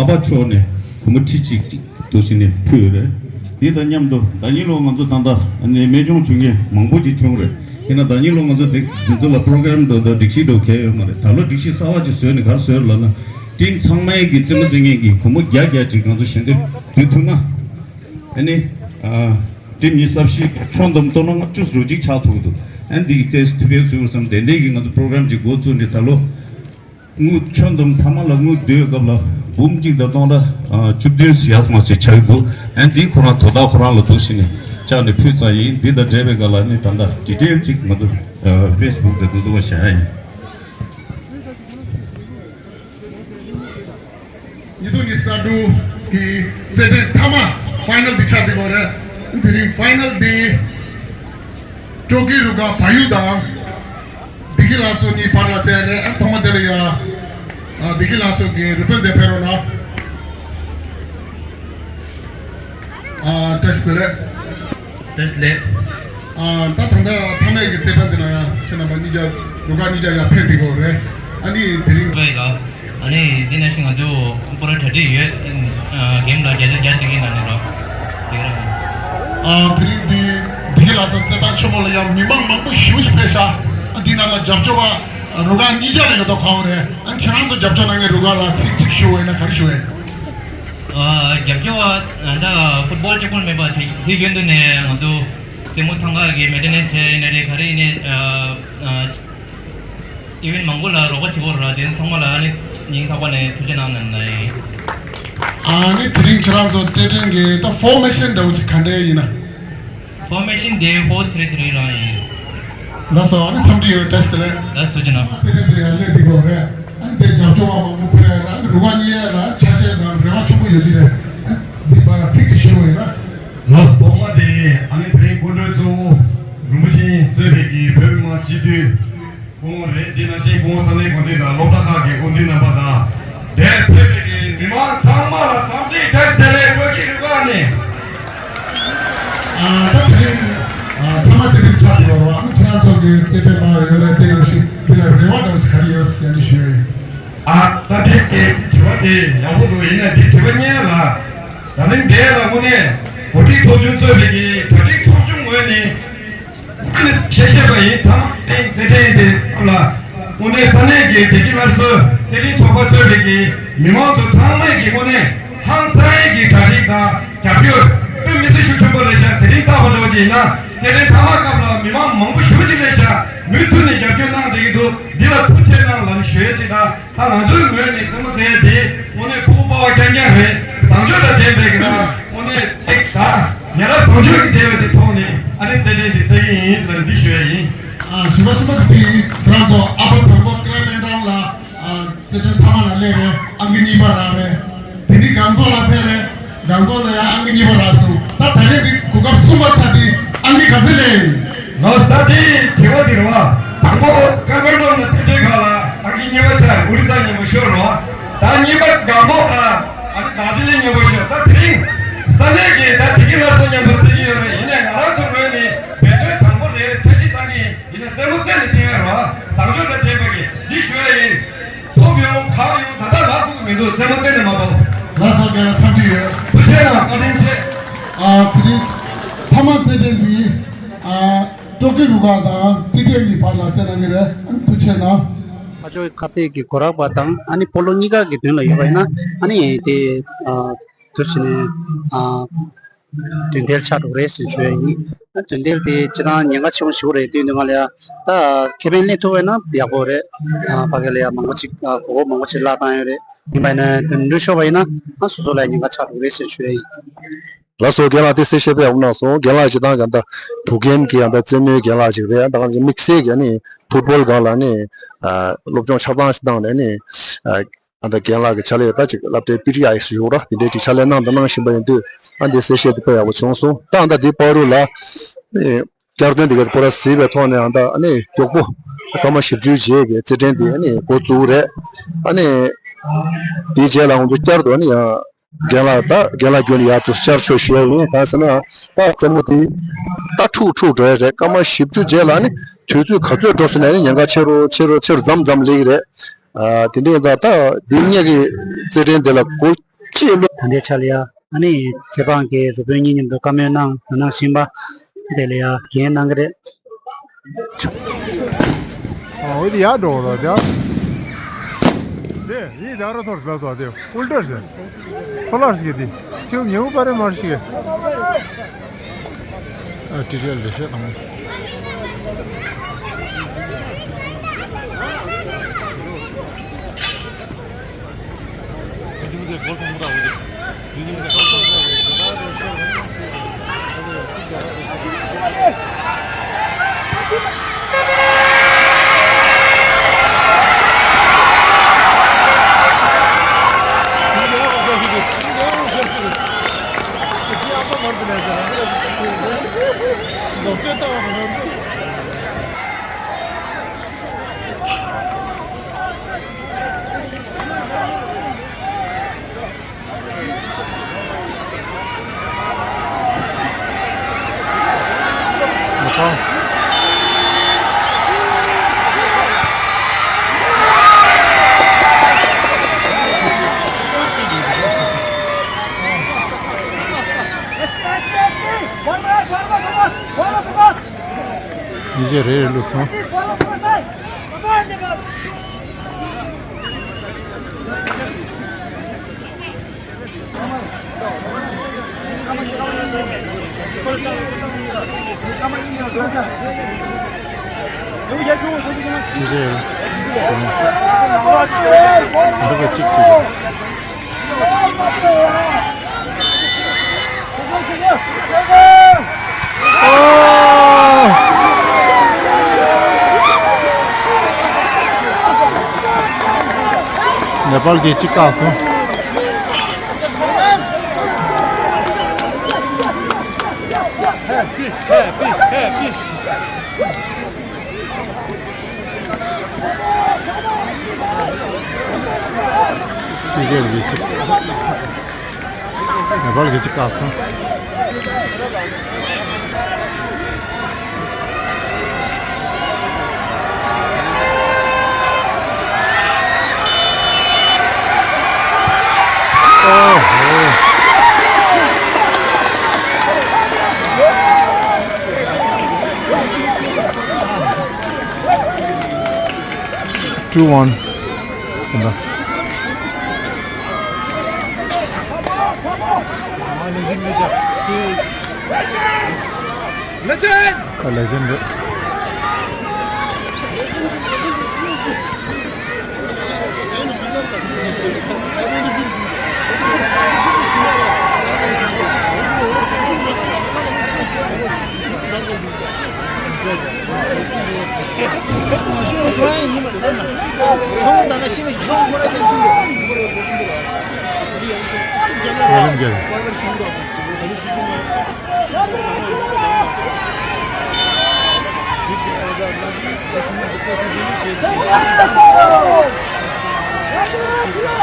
ཨ་ཕ་མཆོག་ནས་སྒོར་མོ་ཁྲི་གཅིག་ཅིག་འདུག་སེ་ནས་ཕུལ་ཡོད་རེད། འདི་དང་མཉམ་དུ་ཟླ་ཉིན་ལོ་ང་ཚོ་ད་ལྟ་ནས་རྨད་བྱུང་བྱུང་མཁན་མང་པོ་ཅིག་བྱུང་རེད། དེ་ན་ཟླ་ཉིན་ལོ་ང་ཚོ་དེ་དེ་ཚོ་ལ་པྲོ་གྲམ་འདྲ་དང་སྒྲིག་གཞི་འདྲ་གང་ཡོད་མ་རེད། ད་ལོ་སྒྲིག་གཞི་གསར་བ་ཅིག་བཟོས་ནས་ག་རེ་བཟོས་ལབ་ན། ཊིམ་ཚང་མའི་གི་རྩེད་མོ་རྩེད་མཁན་གྱི་སྒོར་མོ་བརྒྱ་བརྒྱ་ཅིག་ང་ཚོ་ཞལ་འདེབས་བསྡུ་ཐུབ་ན། ཨ་ནི། ཨ། ཊིམ་གཉིས་གསར་བཞི་ཁྱོན་བསྡོམས་གཏོར་ན་ལྔ་བཅུ་ཞེ་དྲུག་ཅིག་ཆགས་ཐུབ་འདུག་ཨ་ནི་འདི་གི་ཐུགས་ཕན་གསོས་ཙམ་དེ་འདྲའི་གི་ང་ཚོ་པྲོ་གྲམ་ཅིག་འགོ་བཙུགས་ནས་ད་ལོ། དངུལ་ཁྱོན་བསྡོམས་མཐའ་མ་ལ་དངུལ་བསྡུའི་སྐབས་ལ་འབུམ་གཅིག་དང་སྟོང་ཕྲག་བཅུ་བདུན་ཡར་མར་ཞིག་ཆགས་ཀྱི་འདུག་ཨ་ནི་འདི་ཁོ་རང་དོ་བདག་ཁོ་རང་ལ་འདུག་སེ་ནས་བཅར་ནས་ཕུལ་ཚར་ཡིན། འདི་དང་འབྲེལ་བའི་སྒང་ལ་ནི་ད་ལྟ་ཌི་ཊེལ་ཅིག་ང་ཚོ་ཕེ་སི་བུག་དང་དེ་ཚོ་བཞག་ཡ་ཡིན། ཉིས་སྟོང་ཉི་ཤུ་རྩ་དྲུག་གི་རྩེད་འགྲན་མཐའ་མ་ཕའི་ནལ་འདི་ཆགས་བསྡད་ཡོད་རེད། དེ་རིང་ཕའི་ནལ་འདི་ཀྲོ་ཀི་རུ་ཁག་བལ་ཡུལ་དང་བདེ་སྐྱིད་ལགས་སོ་གཉིས་བར་ལ་རྩེད་རེད། ཨ་ཐོག་མ་དེ་ལ་ཡ། ཨ་བདེ་སྐྱིད་ལགས་སོ་གི་རུ་དཔོན་དེ་ཕེབས་རོགས་གནང་། ཨ་བཀྲ་ཤིས་བདེ་ལེགས། བཀྲ་ཤིས་བདེ་ལེགས། ཨ་ད་ད་ལྟ་མཐའ་མའི་གི་རྩེད་འགྲན་དེ་ན་ཡང་ཁྱེད་རྣམ་པ་གཉིས་ཀ་རུ་ཁག་གཉིས་ཀ་ཡང་ཕེབས་བསྡད་ཡོད་རེད། ཨ་ནི་དེ་རིང་། ཨ་ནི་དེ་ནང་བཞིན་ང་ཚོ་པོ་ར་གྲ་སྒྲིག་ཡོད། ཨ་གེམ་ལ་བརྒྱ་ཆ་བརྒྱ་སྒྲིག་གི་ནང་ནས་རོགས་དེ་རང་། ཨ་དེ་རིང་འདི་བདེ་སྐྱིད་ལགས་སོ་རྩེད་ཐང་ཆེན་མོ་ལ་ཡང་མི་མང་མང་པོ་ཞེ་པོ་ཅིག་ཕེབས་ཤག་ཨ་འདི་ནང་ལ་རྒྱབ་སྐྱོར་བ་རུ་ཁག་གཉིས་ཀ་ལ་ཡོད་དོ་གང་རེད། ཨ་ཁྱེད་རང་ཚོ་རྒྱབ་སྐྱོར་གནང་མཁན་རུ་ཁག་ལ་ཚིག་གཅིག་ཞུ་བ་ཡིན་ན་ག་རེ་ཞུ་བ་ཡིན། ཨ་རྒྱབ་སྐྱོར་བ་ད་ཕུཊ་བོལ་གཅིག་པོ་མིན་པ་དེ་དེ་རྒྱུན་དུ་ནས་ང་ཚོ་རྩེད་མོ་ཐང་ག་གི་མེན་ཊེ་ནེན་སི་བྱས་ཡིན་ན་རེད། ག་རེ་ཡིན་ནའི་ཨ་ཨ་ཨི་ཝེན་ཊི་མང་པོ་ལ་རོགས་པ་བྱེད་དགོས་རེད། དེ་ཚང་མ་ལ་ཨ་ནི་སྙིང་ཐག་པ་ནས་ཐུགས་རྗེ་གནང་ལབ་ན་ཡིན། ཨ་ནི་དེ་རིང་ཁྱེད་རང་ཚོ་རྩེད་འགྲན་གྱི་ད་ཕོར་མེ་ཤན་འདྲ་བོ་ཅིག་ག་འདྲ་ཡིན་ན། ཕོར་མེ་ཤན་དེ་ཕོར་ཐི་རི་ཐི་རི་རང་ཡིན། ལགས་སོ། ཨ་ནི་འཚམས་འདྲི་ཡོད། བཀྲ་ཤིས་བདེ་ལེགས། ལགས་སོ། ཐུགས་རྗེ་གནང་། རྩེད་འགྲན་དེ་ཡར་སླེབས་བསྡད་ཡོད་རེད། ཨ་ནི་དེ་རྒྱབ་སྐྱོར་བ་མང་པོ་ཕེབས་ཡོད་རེད། ཨ་ནི་རུ་ཁག་གཉིས་ལ་ཆ་ཤས་དང་རེ་བ་ཆེན་པོ་ཡོད་ཀྱི་རེད། ཨ་འདི་བར་ཚིག་ཅིག་ཞུ་བ་ཡིན་ན། ལགས་སོ། ཐོག་མ་དེ་ཨ་ནི་དེ་རིང་སྐུ་མགྲོན་གཙོ་བོ་རིན་པོ་ཆེ་གཙོས་པའི་གི་བོད་མི་མང་སྤྱི་འཐུས་སྐུ་ངོ་རེད། དེ་ནང་བཞིན་སྐུ་ངོ་ས་གནས་འགོ་འཛིན་དང་སློབ་གྲྭ་ཁག་གི་འགོ་འཛིན་རྣམ་པ་དང་། དེར་ཕེབས་པའི་གི་མི་མང་ཚང་མ་ལ་འཚམས་འདྲི་བཀྲ་ཤིས་བདེ་ལེགས། སྤྲོ་སྐྱིད་རུ་ཁག་ནས། ཨ་ད་དེ་རིང་ཨ་མཐའ་མ་རྩེད་འགྲན་ཆགས་ཡོད་རེད་བ། ཨ་ཁྱེད་རང་ཚོ་གི་རྩེད་འགྲན་མང་ཡོད་རེད། དེ་ནང་བཞིན་འདི་ལ་རེ་བ་འདྲ་བོ་ཅིག་ག་རེ་ཡོད་ཟེར་ནས་ཞུ་ཡ་ཡིན། ཨ་ད་དེ་གི་དྲི་བ་དེ་ཡག་པོ་འདུག་ཡིན་ན་དེ་དྲི་བ་སྙན་ལ། ད་རིང་འདིར་ལ་དངོས་གནས་གོ་སྒྲིག་ཚོགས་ཆུང་གཙོས་པའི་གི་གྲ་སྒྲིག་ཚོགས་ཆུང་ངོས་ནས། ཨ་ནི་ཆེ་ཤོས་པ་ཡིན། ཐ་མ་རིང་རྩེད་འགྲན་དེ་ལ་དངོས་གནས་ས་གནས་ཀྱི་བདེ་སྐྱིད་སླར་གསོའི་རྩེད་འགྲན་ཚོགས་པ་གཙོས་པའི་གི་མི་མང་ཚོ་ཚང་མས་ཀྱི་དངོས་གནས་ཧང་སངས་ཀྱི་གྲ་སྒྲིག་དང་རྒྱབ་སྐྱོར་དཔེ་མི་སྲིད་ཤུགས་ཆེན་པོ་རེད་ཤག་དེ་རིང་བལྟས་པ་འདྲ་བོ་ཅིག་ཡིན་ན་རྩེད་འགྲན་མཐའ་མ་སྐབས་ལ་མི་མང་མང་པོ་ཞེ་པོ་ཅིག་རེད་ཤག་མུ་མཐུད་ནས་རྒྱབ་སྐྱོར་གནང་བསྡད་ཀྱི་འདུག་འདི་ལ་ཐུགས་རྗེ་གནང་ལབ་ནས་ཞུ་ཡས་ཅིག་དང་། ད་ང་ཚོའི་ངོས་ནས་རྩེད་མོ་རྩེ་ཡས་དེ་དངོས་གནས་ཕྲུ་གུ་པ་ཕ་རྐྱང་རྐྱང་རེད། བཟང་སྤྱོད་དང་ལྡན་པའི་གི་ན་དངོས་གནས་ཨེ་ད་ཉེ་རབས་བཟང་སྤྱོད་ཀྱི་ལྡན་པའི་དེ་ཐོག་ནས་ཨ་ནི་རྩེད་འགྲན་དེ་རྩེ་གི་ཡིན་ཟེར་ནས་འདི་ཞུ་ཡས་ཡིན། ཨ་དྲི་བ་གསུམ་པ་དེ་དེ་ཡིན། ཁྱེད་རང་ཚོ་ཨ་ཕ་དང་པོ་ཀི་ལེ་མེན་ཊོན་ལ་ཨ་རྩེད་འགྲན་མཐའ་མ་ལ་སླེབས་རེད། ཨང་ཀི་གཉིས་པ་རག་རེད། དེ་ནི་སྒང་ཏོག་ལ་ཕེབས་རེད། སྒང་ཏོག་ལ་ཡང་ཨང་ཀི་གཉིས་པ་རག་སོང་། ད་ད་རེས་འདི་གོ་སྐབས་གསུམ་པ་ཆགས་དེ་ཨང་ཀི་ག་ཚོད་ལེན། ལོ་ས་དེའི་དྲི་བ་འདི་རེད་བ། དང་པོ་ཀ་མེ་རུ་ཊོན་ལ་ཚེ་འདས་ཁག་ལ་ཨང་ཀི་གཉིས་པ་ཆགས་ཨོ་རི་ས་མཉམ་པོ་ཤོར་རོ། ད་གཉིས་པ་སྒང་ཏོག་ལ་ཨ་ནི་དར་ཇི་ལིང་མཉམ་པོ་ཤོར། ད་དེ་རིང་ས་གནས་ཀྱི་ད་བདེ་སྐྱིད་སླར་གསོ་མཉམ་པོ་རྩེ་གི་ཡོད་རེད། ཡིན་ནའི་ང་རང་ཚོ་ངོས་ནས་བེད་སྤྱོད་དང་པོ་རེད། ཚད་གཞི་བཏང་གི་ཡིན་ན་རྩེད་མོ་རྩེ་ནས་བསྟན་ཡོད་རོ། བཟང་སྤྱོད་དང་ལྡན་པ་གི་འདི་ཞུ་ཡ་ཡིན། ཐོབ་ཡོང་གང་ཡོང་ད་ལྟ་ལབ་ཐུབ་ཀྱི་མི་འདུག་རྩེད་མོ་རྩེ་ནས་མ་གཏོགས། ལགས་སོ། རྒན་ལགས་འཚམས་འདྲི་ཡོད། ཐུགས་རྗེ་གནང་། བཀའ་དྲིན་ཆེ། ཨ་དེ་རིང་མཐའ་མ་རྩེད་འགྲན་འདི་ཨ་ཀྲོ་ཀི་རུ་ཁག་དང་ཊི་ཊི་ཨེམ་གྱི་བར་ལ་རྩེད་གནང་གི་རེད། ཨ་ཐུགས་རྗེ་གནང་། ཕར་ཕྱོགས་ཁ་གཏད་ཀྱི་གོ་རག་པ་དང་ཨ་ནི་སྤོ་ལོ་གཉིས་ཀ་གི་མདུན་ལ་ཡོད་པ་ཡིན་ན་ཨ་ནི་དེ་ཨ་དུས་ཕྱིན་ནས་ཨ། དོན་དེ་ཆགས་འགྲོ་གི་རེད་ཟེར་ཞུ་ཡ་ཡིན། ད་དོན་དེ་དེ་སྤྱིར་བཏང་ཉེན་ཁ་ཆེན་པོ་ཞིག་རེད། དེ་ཡིན་དུས་ང་ལ་ཡ་ད་ཁེ་ཕན་ལེན་ཐུབ་པ་ཡིན་ན་ཡག་པོ་རེད། ཨ་ཕ་གི་ལ་ཡ་མང་པོ་ཅིག་ཨ་གོ་སྐབས་མང་པོ་ཅིག་བརླག་བཏང་ཡོད་རེད། ཡིན་པ་ཡིན་ན་དོན་འགྲུལ་ཤོར་བ་ཡིན་ན་ང་སོ་སོ་ལ་ཡ་ཉེན་ཁ་ཆགས་འགྲོ་གི་རེད་ཟེར་ཞུ་ཡ་ཡིན། ལགས་སོ། རྒན་ལགས་དེ་གསལ་བཤད་དཔེ་ཡག་པོ་གནང་སོང་། རྒན་ལགས་སྤྱིར་བཏང་གི་ད་བོད་ཁྱིམ་གྱི་ད་རྩེད་མོའི་རྒན་ལགས་ཅིག་རེད། ད་ག་དམིགས་བསལ་གྱི་ནི་ཕུཊ་བོལ་སྒང་ལ་ནི་ཨ་སློབ་སྦྱོང་ཆ་ཚང་ཞིག་བཏང་ནས་ནི་ཨ། ཨ་ད་རྒན་ལགས་ཀྱི་ཕྱག་ལས་ད་ཅིག་བསླབ་བྱའི་པི་ཊི་ཨའི་ཞུ་ར་དེ་འདྲའི་ཅིག་ཕྱག་ལས་གནང་དང་གནང་བཞིན་པ་ཡིན་དུས་ཨ་འདི་གསལ་བཤད་དེ་དཔེ་ཡག་པོ་བྱུང་སོང་། ད་ཨ་ད་འདི་བར་དུ་ལ་ཨེ་བསྐྱར་ཟློས་འདི་ག་དེ་པོ་ར་གཟིགས་པའི་ཐོག་ནས་ཨ་ད་ཨ་ནི་མགྱོགས་པོ་སྐར་མ་བཞི་བཅུ་རྗེས་ཀྱི་རྩེད་འགྲན་འདི་ཨ་ནི་འགོ་བཙུགས་རེད། ཨ་ནི་དེའི་རྗེས་ལ་ང་ཚོ་བསྐྱར་དུ་ཨ་ནི་ཡང་རྒན་ལགས་ད་རྒན་ལགས་བརྒྱུད་ནས་ཡར་དུ་བསྐྱར་བཅོས་ཞུ་ཡ་ཡིན། གང་ཟེར་ན་ད་རྩེད་མོ་དེ་ད་འཁྲུག་འཁྲུག་འགྲོ་ཡ་རེད། སྐར་མ་བཞི་བཅུ་རྗེས་ལ་ཨ་ནི་དུས་ཚོད་ག་ཚོད་འགྲོ་སོང་ན་ཨ་ནི་ཉེན་ཁ་ཆེ་རུ་ཆེ་རུ་ཆེ་རུ་མཚམས་མཚམས་སླེབས་ཀྱི་རེད། ཨ་དེ་འདྲའི་ད་ད་འདི་སྔོན་གྱི་རྩེད་འགྲན་དེ་ལ་འགོ་ ཅི་ལོ། ད་ལྟའི་ཆ་ལ་ཡ། ཨ་ནི་ཚེ་དཔང་གིས་བཟོ་དཔོན་གཉིས་མཉམ་དུ་བཀའ་མོལ་གནང་། ད་ནང་བཞིན་པ་དེ་ལ་ཡ་འགན་གནང་གི་རེད། ཨ་འོ་དེ་ཡར་འགྲོ་རོགས་དེ། དེ་ཡིན་ད་ར་ཐོར་ལ་ཚོ་དེ་ཨུལ་ཏྲ་ཟེར། ཐོ་ལར་ཞིག་གི་དེ་ཚེའུ་ཉེ་བོ་པ་རེ་མར་ཞིག་གི། ཨ་ཏི་རེད་ལེ་ཤ་དང་། ཉི་ཤུ་རེ་རེ་བླུགས་སོང་། འདི་ག་གཅིག་གཅིག་ནེ་པཱལ་གྱིས་གཅིག་བཀག་སོང་། ཕྱི་རྒྱལ་གྱི་གཅིག་ནེ་པཱལ་གྱི་གཅིག་བཀག་སོང་། ཨོ་ཧོ། Two one. Legend! A legend.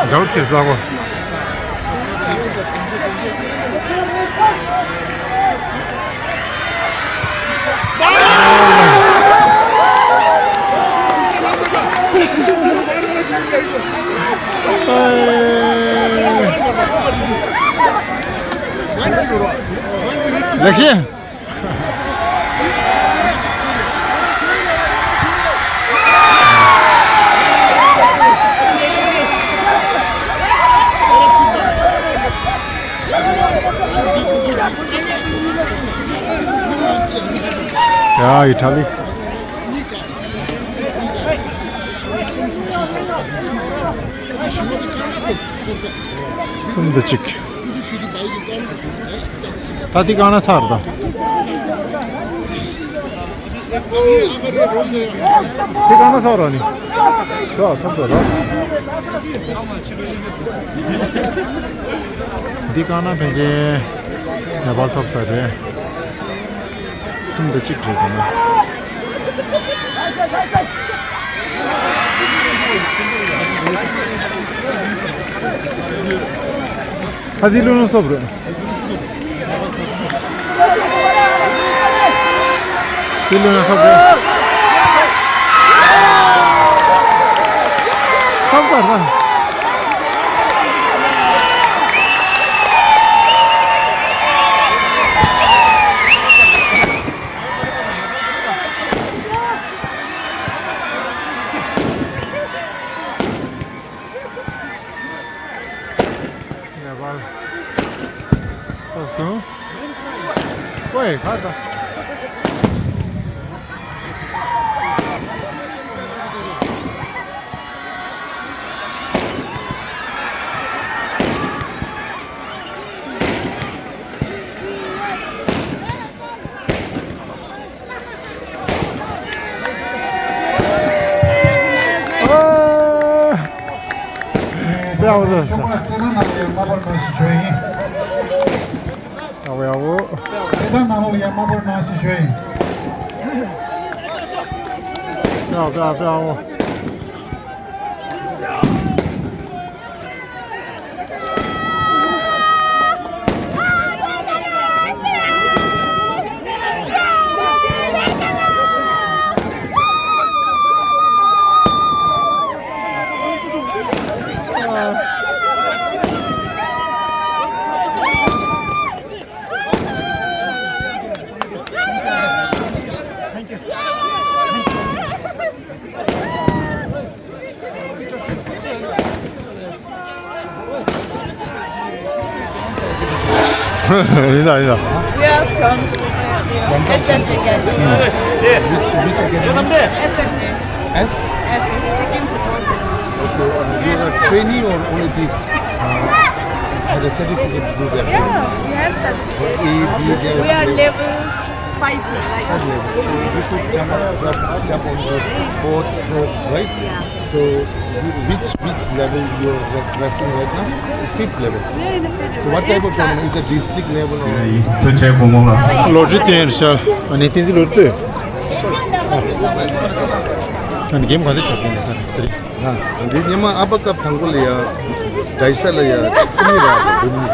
འདྲ་བོ་བྱེད་ས་གོ། ལེགས་བཤད། ཡ་ཨི་ཊ་ལི། གསུམ་དང་གཅིག་ད་འདི་གང་ན་ཚར་ད། འདི་གང་ན་ཚར་ར་ནི། ཡ་ཐོབ་ད་ར། འདི་གང་ན་ཕན་ཆད་ནེ་པཱལ་ཐོབ་ས་རེད། གསུམ་དང་གཅིག་རེད་དེ་ནི། ཨ་དེ་ལུང་ན་སོབ་རེད། དེ་ལུང་ན་སོབ་རེད། སོབ་སོབ་སོབ། ཨོའེ། ག་རེ་ད། ཨ། ཡག་པོ་བཟོས་སོང་། ཆུང་མ་རྩེད་ཐང་ནང་ལ་ཡང་མ་པར་ནང་བཞིན་བྱོས་ཡིན། ཡག་པོ་ཡག་པོ། རྩེད་ཐང་ནང་ལོགས་ལ་ཡང་མ་པར་ནང་བཞིན་བྱོས་ཡིན། ཡག་པོ་ཡག་པོ་ཡག་པོ། ཡིན་ད་ཡིན་ད། We are from S F Academy. Which, which academy? S F A. S? F is Sikkim Football Federation. Okay, uh, you are a trainee or only the, uh, had a certificate to do that? Yeah, we have certificate. A, B, there. We are level five, like. Five level. So you could jump, jump, jump on the board, board, right? Yeah. So whi-, which, which level you are wre-, wrestling right now? Fifth level. We are in the fifth level. So what type of tournament? Is it district level or? ལོ་རྒྱུས་བསྟན་ཤག་ཨ་ནི་བསྟན་འཛིན་ལོ་རྒྱུས། ཨ་ནི་གེམ་ག་ཚོད་ཤག་བསྟན་འཛིན་ད་རེད། ཨ། འདི་ཉི་མ་ཨ་ཕ་སྐབས་དང་པོ་ལ་ཡ། ཌའི་ས་ལ་ཡ། ཁྱི་མི་ར་བུ་མི།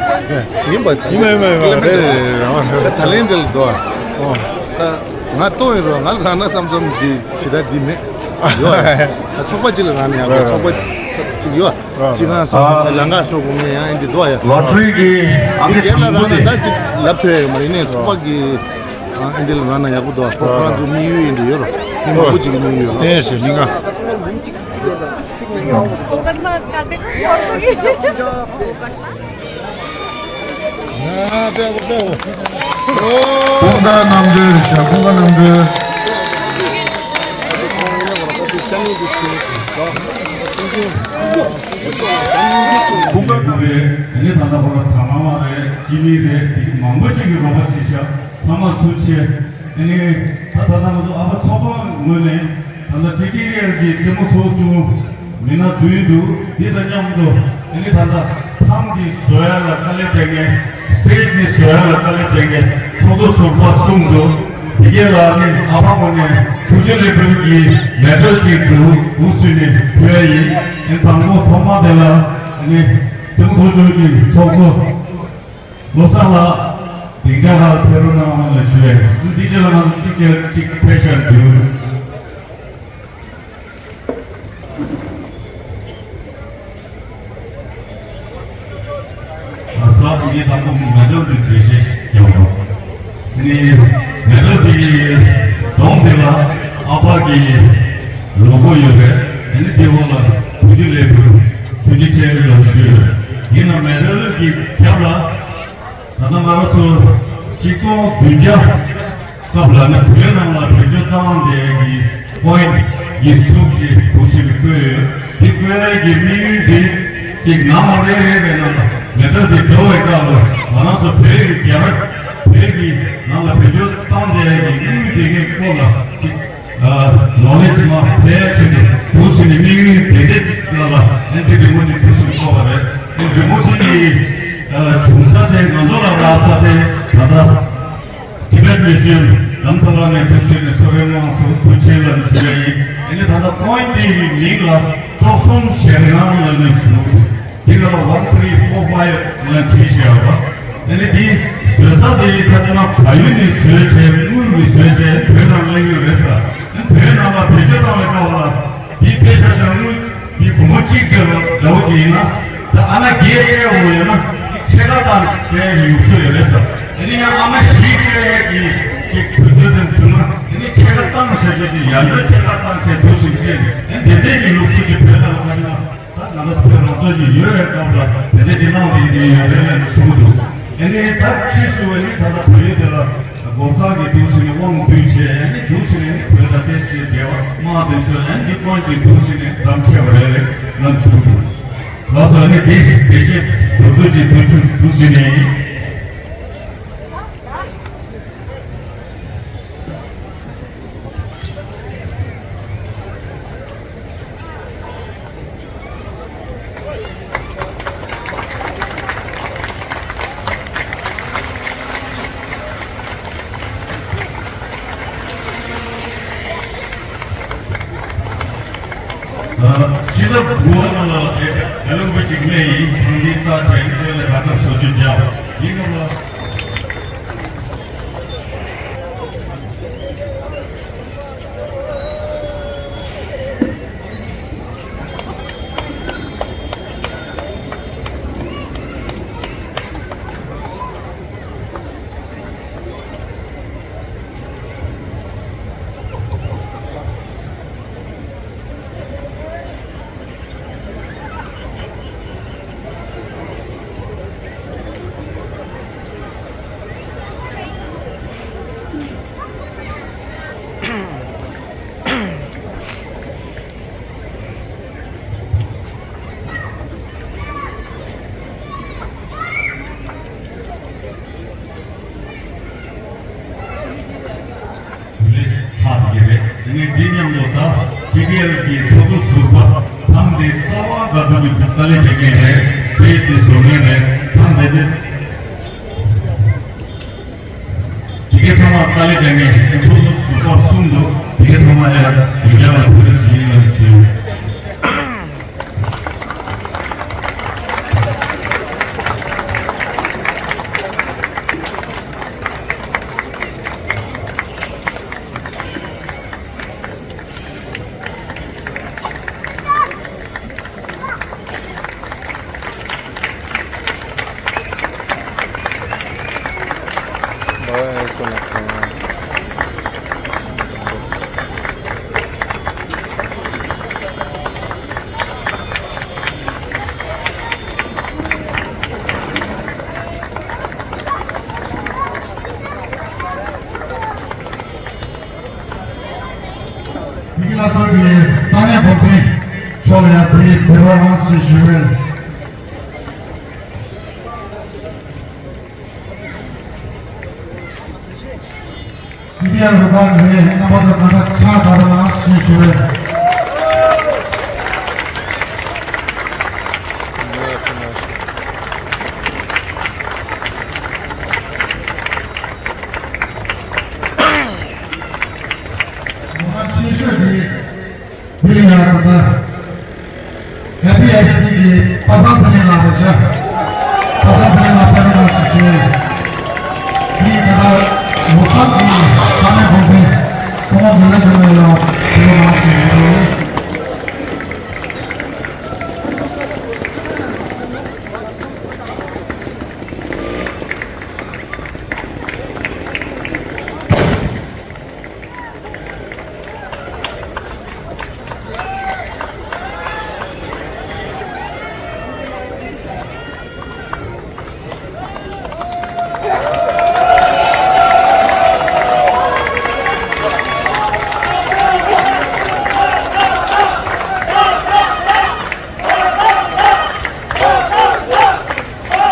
ཡིན་པ། ཡིན་པ་ཡིན་པ་ཡིན་པ། རེད་རེད་རེད། ད་ལན་འདི་ལ་འདུག་ཨ། ད་ང་ལྟོ་ཡིན་རོགས། ང་ལ་རག་ན་བསམ་བསམ་གྱི་ཞེ་དྲག་འདི་མེད། ཡོད་ཨ། ཚོགས་པ་གཅིག་ལ་རག་ན་ཡག་པོ། ཚོགས་པ་གཅིག་ཡོད་ཨ། གཅིག་ཁང་སོགས་ལང་ཀ་སོགས་གོང་ནས་ཡང་འདི་འདུག་ཨ། ཡ། ལོ་ཊ་རི་གི་ཨང་ཀི་དང་པོ་དེ། ད་གཅིག་ལབ་ཐུབ་ཡ་ཡོད་མ་རེད། ཡིན་ནའི་ཚོགས་པ་གི། ཨ། ཨེ་འདི་ལ་རག་ན་ཡག་པོ་འདུག་ཨ། ཁོ་ཁོ་རང་ཚོ་དམིགས་ཡུལ་ཡིན་འདི་ཡོད་རོགས། མི་མང་པོ་ཅིག་གི་དམིགས་ཡུལ་ཡོད་རོགས། དེ་ཞེས་མི་ང་། ཀུན་དགའ་རྣམ་གྲོལ་ཞབས། ཀུན་དགའ་རྣམ་གྲོལ། ཀུན་དགའ་རྣམ་གྲོལ། ཨ་ནི་ད་ལྟ་ཁོ་རང་དང་བླངས་རེད། སྤྱི་མི་རེད། དེ་མང་པོ་ཅིག་གིས་རོགས་པ་བྱས་ཤག་ཚང་མ་ཐུགས་རྗེ་ཆེ། ཨ་ནི་ད་ད་ལྟ་ང་ཚོ་ཨ་ཕ་ཚོགས་པ་ངོས་ནས་ད་ལྟ་ཊི་ཊི་ཨེལ་གྱི་རྩེད་མོ་ཚོགས་བཅུག་མི་སྣ་བདུན་འདུག་འདི་དང་མཉམ་དུ་ཨ་ནི་ད་ལྟ་ཐང་འདི་བཟོ་ཡ་ལ་དཀའ་ལས་རྒྱག་མཁན། སི་ཊེ་ཇི་འདི་བཟོ་ཡ་ལ་དཀའ་ལས་རྒྱག་མཁན་ཚོགས་གཙོ་ཟུར་པ་གསུམ་འདུག་དེ་གའི་ལ་ནི་ཨ་ཕ་ངོས་ནས་ཐུགས་རྗེ་ལེགས་འབུལ་གྱི་མེ་ཌལ་གཅིག་འདུག་འདུག་ཟེར་ནས་ཕུལ་ཡ་ཡིན། ཨ་ནི་དང་པོ་ཐོག་མ་དེ་ལ་ཨ་ནི་རྩེད་མོ་ཚོགས་ཆུང་གི་ཚོགས་གཙོ། བློ་བཟང་ལགས། སྡིངས་ཆ་ལ་ཕེབས་རོགས་གནང་ལ་ཞུ་ཡས། འདི་རྗེས་ལ་ང་ཚོ་གཅིག་རྒྱབ་གཅིག་ཕེབས་ཤར་འདུག་ཨ་ས་བུ་གའི་དང་པོ་མི་ང་ཚོ་འདི་གྲོས་ཆོད་རྒྱབ་རོགས། ནི་མེ་ཌལ་འདི་གི་གདོང་འདི་ལ་ཨ་ཕ་གི་ལོ་གོ་ཡོད་རེད། ཨ་ནི་འདི་འོག་ལ་བུ་ཆུ་ལས་བུ་ཐུགས་རྗེ་ཆེ་ལ་ཞུ་ཡོད། ཡིན་ན་མེ་ཌལ་གི་རྒྱབ་ལ། ད་ལྟ་ང་རང་ཚོ་གཅིག་སྟོང་བདུན་བརྒྱ་སྐབས་ལ་ནི་བོད་ནང་ལ་བེད་སྤྱོད་བཏང་བསྡད་ཀྱི་ཀོ་ཡིན་ཡིན་གཟུགས་ཀྱི་འདུ་ཤེས་བཀོད་ཡོད། འདི་བཀོད་ཡས་ཀྱི་དམིགས་ཡུལ་འདི་གཅིག་ནམ་རེ་རེ་བའི་ནང་ལ་མེ་ཌལ་འདི་འགྲོ་བའི་སྐབས་ལ་ང་རང་ཚོ་བོད་ཀྱི་རྒྱལ་རབས་བོད་ཀྱི་ནང་ལ་བེད་སྤྱོད་བཏང་བསྡད་ཀྱི་དམིགས་ཡུལ་དེ་གའི་སྐོར་ལ་གཅིག་ནོ་ལེ་ཇི་མ་འཕེལ་ཆེད་དུ་འདུག་ཟེར་ནས་དམིགས་ཡུལ་དེ་འདྲ་ཅིག་ལ་ལ་ཨེ་འདི་རི་མོ་འདི་འདུག་ཟེར་ནས་བཀོད་པ་རེད། ཨེ་རི་མོ་འདི་ནི་བྱུང་ས་དེ་ང་ཚོ་ལ་རག་ས་དེ་ད་ལྟ་ཊི་བེཊ་མིའུ་ཟི་ཡམ་རྡ་རམ་ས་ལ་ནས་འདུག་ཟེར་ནས་གསོལ་རས་དངངས་སུ་ཐུགས་རྗེ་ཆེ་ལ་ཞུ་ཡ་ཡིན། ཨེ་ནི་ད་ལྟ་ཀོ་ཡིན་འདི་ཡི་མིང་ལ་བཅུ་གསུམ་ཞལ་སྔ་ལ་ནས་བྱུང་། འདི་ག་ལ་ཝན་ཐི་རི་ཕོར་ཕའིབ་ལ་བྲིས་བཞག་པ། དེ་ནས་འདི་བཟོས་ས་དེ་ཡི་ཐ་ན་བལ་ཡུལ་ནས་བཟོས་བྱས། དངུལ་ནས་བཟོས་བྱས། བོད་ནང་སླེབས་ཡོད་རེད་ས། བོད་ནང་ལ་བེད་སྤྱོད་བཏང་བའི་སྐབས་ལ་འདི་དཔེ་ཆ་བཞག་དངུལ་འདི་སྒོར་མོ་གཅིག་དེ་ལ་འདྲ་བོ་ཅིག་ཡིན་ན། ད་ཨ་མ་བརྒྱད་སྤྲད་ཡོང་ཡོད་ན་ཕྱེད་ཀ་བཏང་སྤྲད་ཡོང་སྲོལ་ཡོད་རེད་ས། དེ་ནས་ཡང་ཨ་མ་བཞི་སྤྲད་ཀྱི་ཅིག་དུས་ཚོད་དེ་བྱུང་ན་དེ་ནས་ཕྱེད་ཀ་བཏང་བྱ་རྒྱུ་དེ་ཡར་འགྲོ་ཕྱེད་ཀ་བཏང་བྱས་འདུག་ཞིག་ཅེས་ནས་དེ་འདྲའི་གི་ལུགས་སྲོལ་ཅིག་བོད་ནང་ལ་ཁ་ཉིན་ལ། ད་ང་ཚོ་བོད་རང་ཚོ་གི་ཡོད་རེད་སྐབས་ལ་དེ་འདྲའི་ཅིག་གནང་བསྡད་ཀྱི་ཡོད་རེད་ལབ་ནས་གསུང་གི་འདུག་ཨ་ནི་ད་ཕྱིས་སུ་ཨ་ནི་ད་ལྟ་བོད་ཡིག་དེ་ལ་སྒོར་ཁག་གི་འདུག་ཟེར་ནས་དབང་བསྡུས་བྱས། ཨ་ནི་འདུག་ཟེར་ནས་ཨ་ནི་བོད་ལ་ཏོག་ཙམ་འགལ་བ་མང་བསྡུས་བྱས། ཨ་ནི་འདི་ཀུན་གྱིས་འདུག་ཟེར་ནས་འདམ་ཆེ་བ་རེ་རེ་ལ་བྱུང་འདུག་ལགས་སོ། ཨ་ནི་དེ་དེ་བཞིན་འདུག་འདུག་ཅིག་འདུག་འདུག་ཟེར་ནས། སྤྱི་ཚོགས་འགོ་ནང་ལ་དེ་ལ་ལུང་པ་གཅིག་མེད་ཡིན། ཐེངས་འདིའི་རྟགས་ཅན་དེ་ལ་དགའ་ཐབས་སོ་བཅུ་བརྒྱབ་ཡིན་གམ་ལ། ལས་ལྷག་གི་རེད། ངས་འདི་མཉམ་དུ་ད་ཊི་ཌི་ཨེལ་གྱི་ཚོགས་གཙོ་ཟུར་པ་ཐང་དེ་རྩ་བ་དགའ་སྡུག་གི་དཀའ་ལས་བྱེད་མཁན་རེད། སྤེས་དེ་བཟོ་མཁན་རེད། ཐང་དེ་དེ་དེ་གའི་ཚང་མ་དཀའ་ལས་བྱེད་མཁན་ཚོགས་གཙོ་ཟུར་པ་གསུམ་འདུག་དེ་གའི་ཚང་མ་ཡར་ཡོད་ཡག་ལ་བོད་རིགས་བྱེད་ཡིན་ལ་བྱེད། མི་ལ་སོགས་ཀྱི་ས་གནས་འགོ་འཛིན་མཆོག་ལ་ཡང་དེའི་བོད་རང་ཞེས་ཞུ་བའི། ཀི་ཏི་ཡ་རུ་པ་ངའི་རྣམ་པ་ཚོ་གང་ལྟར་ཕྱག་དར་ལ་ཞེས་ཞུ་བའི། ངོ་མ་ཆེ་ཤོས་དེ་བི་ལི་ཡ་ད་ལྟ་ཨེ་པི་ཨེཕ་སི་གི་པ་སངས་ཚེ་རིང་ལགས་རེད་ཤག་པ་སངས་ཚེ་རིང་ལགས་ཕེབས་རོགས་ཞེས་ཞུ་ཡས། དེ་ད་ལྟ་ལོ་གསར་གྱི་ས་གནས་འགོ་འཛིན་ཁོང་མི་ལ་ཆུང་བའི་ལ་ཕེབས་རོགས་ཞེས་ཞུ།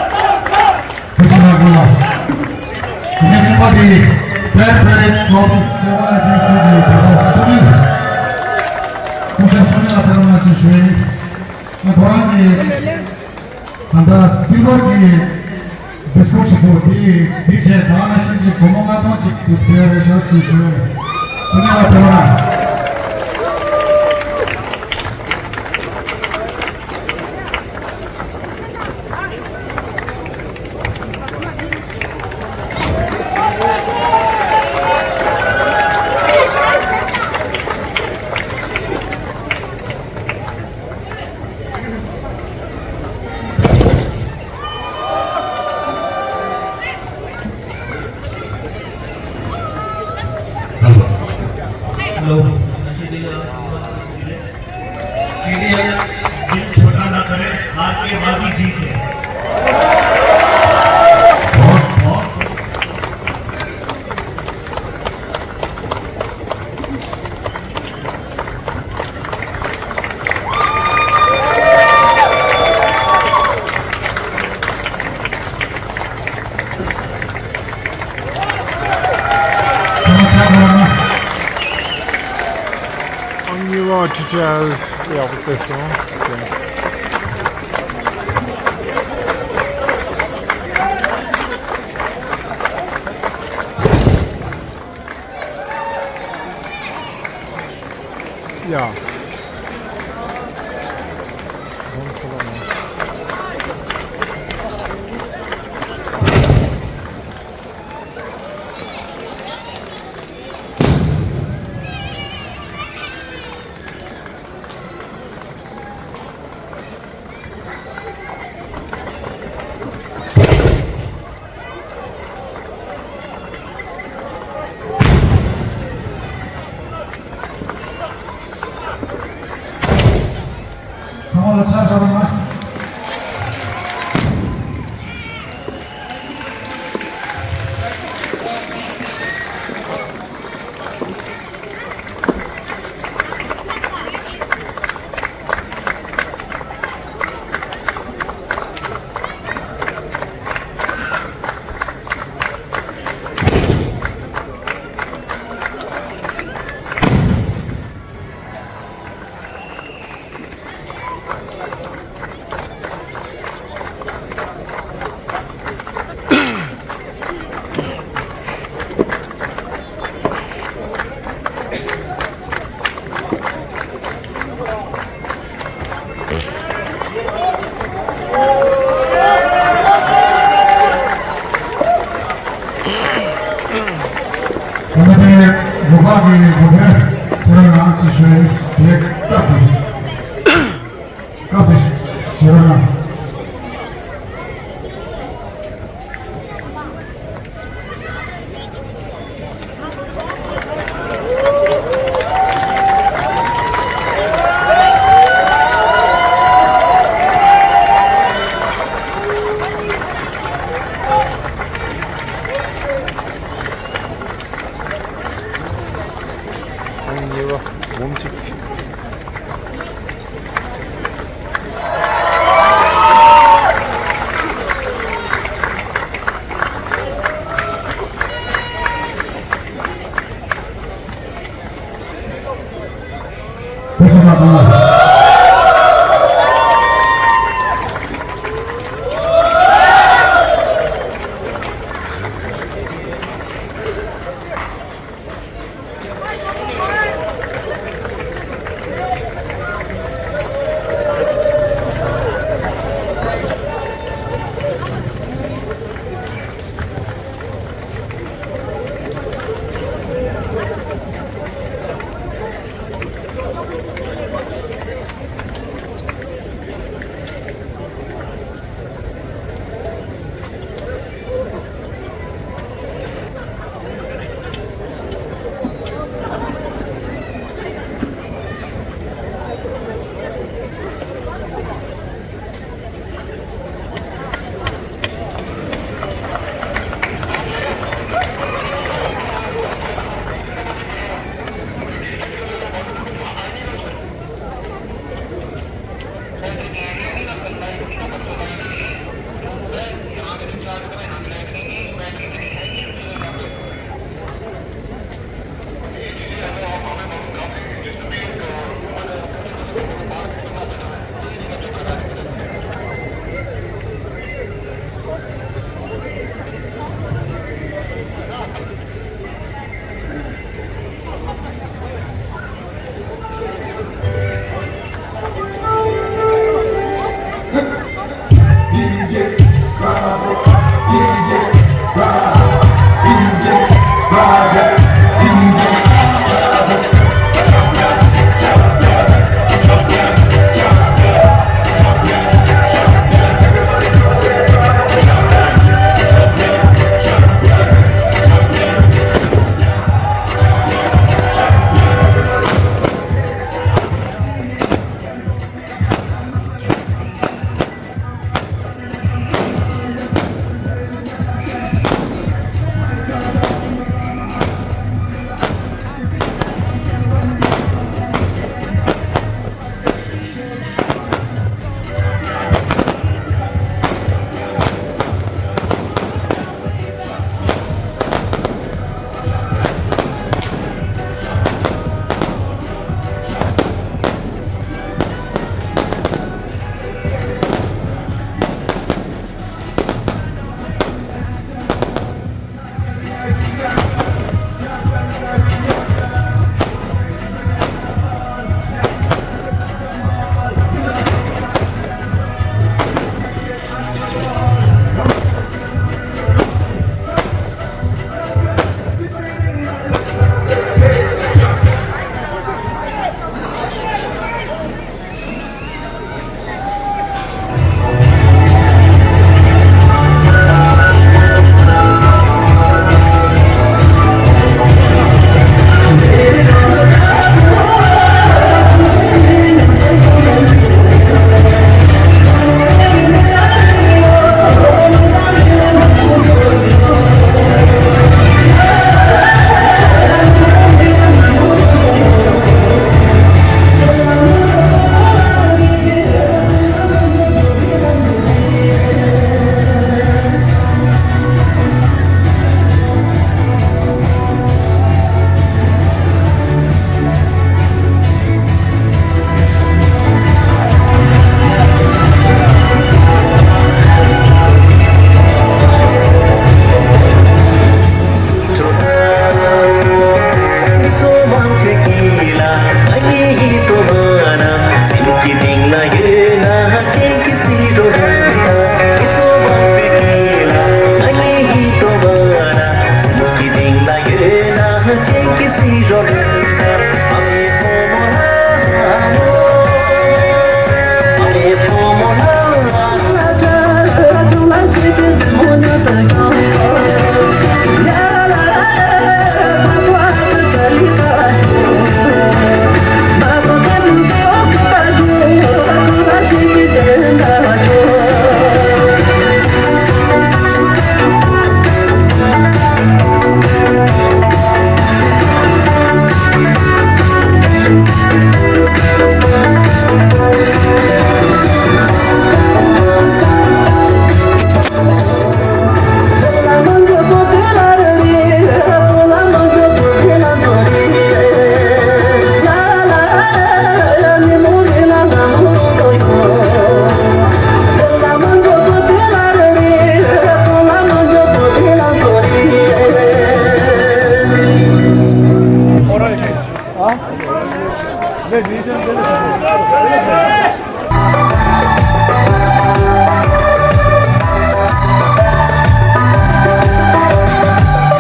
ཁོ་ཅི་ན་གོ་ལ། དེ་ནས་གསུམ་པ་དེ་Fair Play Trophy ཀོ་ཝ་ལ་ཅན་སི་གི་བདག་པོ་སུ་ལི། སྐུ་ཞབས་སུ་ལི་ལ་ཕེབས་རོགས་ཞེས་ཞུ་ཡིན། ང་ཁོ་རང་གི་ད་ལྟ་སིལ་བར་གྱི་བེ་སི་ཀོ་ཆེ་པོ་དེ་འདི་བྱས་ད་ང་ཤིན་ཅིག་སྒོར་མོ་ལྔ་སྟོང་ཅིག་ཏུ་སྤྲད་རེ་ཞོར་ཞེས་ཞུ་ཡིན། སུ་ལི་ལ་ཕེབས་རོགས། हेलो। के लिए दिल छोटा ना करें, हार के बाद ही जीत है। ཡག་པོ་བཙལ་སོང་། ཡ།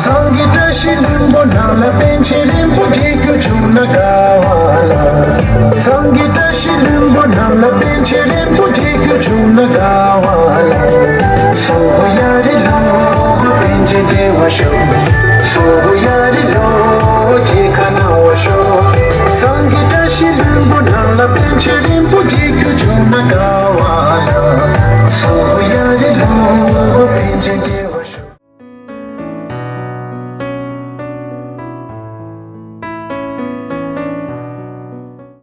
སངས་རྒྱས་བཀྲ་ཤིས་ལྷུན་པོ་ནང་ལ་པཎ་ཆེན་རིན་པོ་ཆེ་ཁྱོད་བྱུང་ན་དགའ་བ་ལ། སངས་རྒྱས་བཀྲ་ཤིས་ལྷུན་པོ་ནང་ལ་པཎ་ཆེན་རིན་པོ་ཆེ་ཁྱོད་བྱུང་ན་དགའ་བ་ལ། སོ་ཧོ་ཡ་རི་ལོ་པཎ་ཆེན་བདེ་བར་ཤོག་སོ་ཧོ་ཡ་རི་ལོ་རྒྱལ་ཁ་གནང་བར་ཤོག་སངས་རྒྱས་བཀྲ་ཤིས་ལྷུན་པོ་ནང་ལ་པཎ་ཆེན་རིན་པོ་ཆེ་ཁྱོད་བྱུང་ན་དགའ་བ་ལ། སོ་ཧོ་ཡ་རི་ལོ་པཎ་ཆེན་བདེ།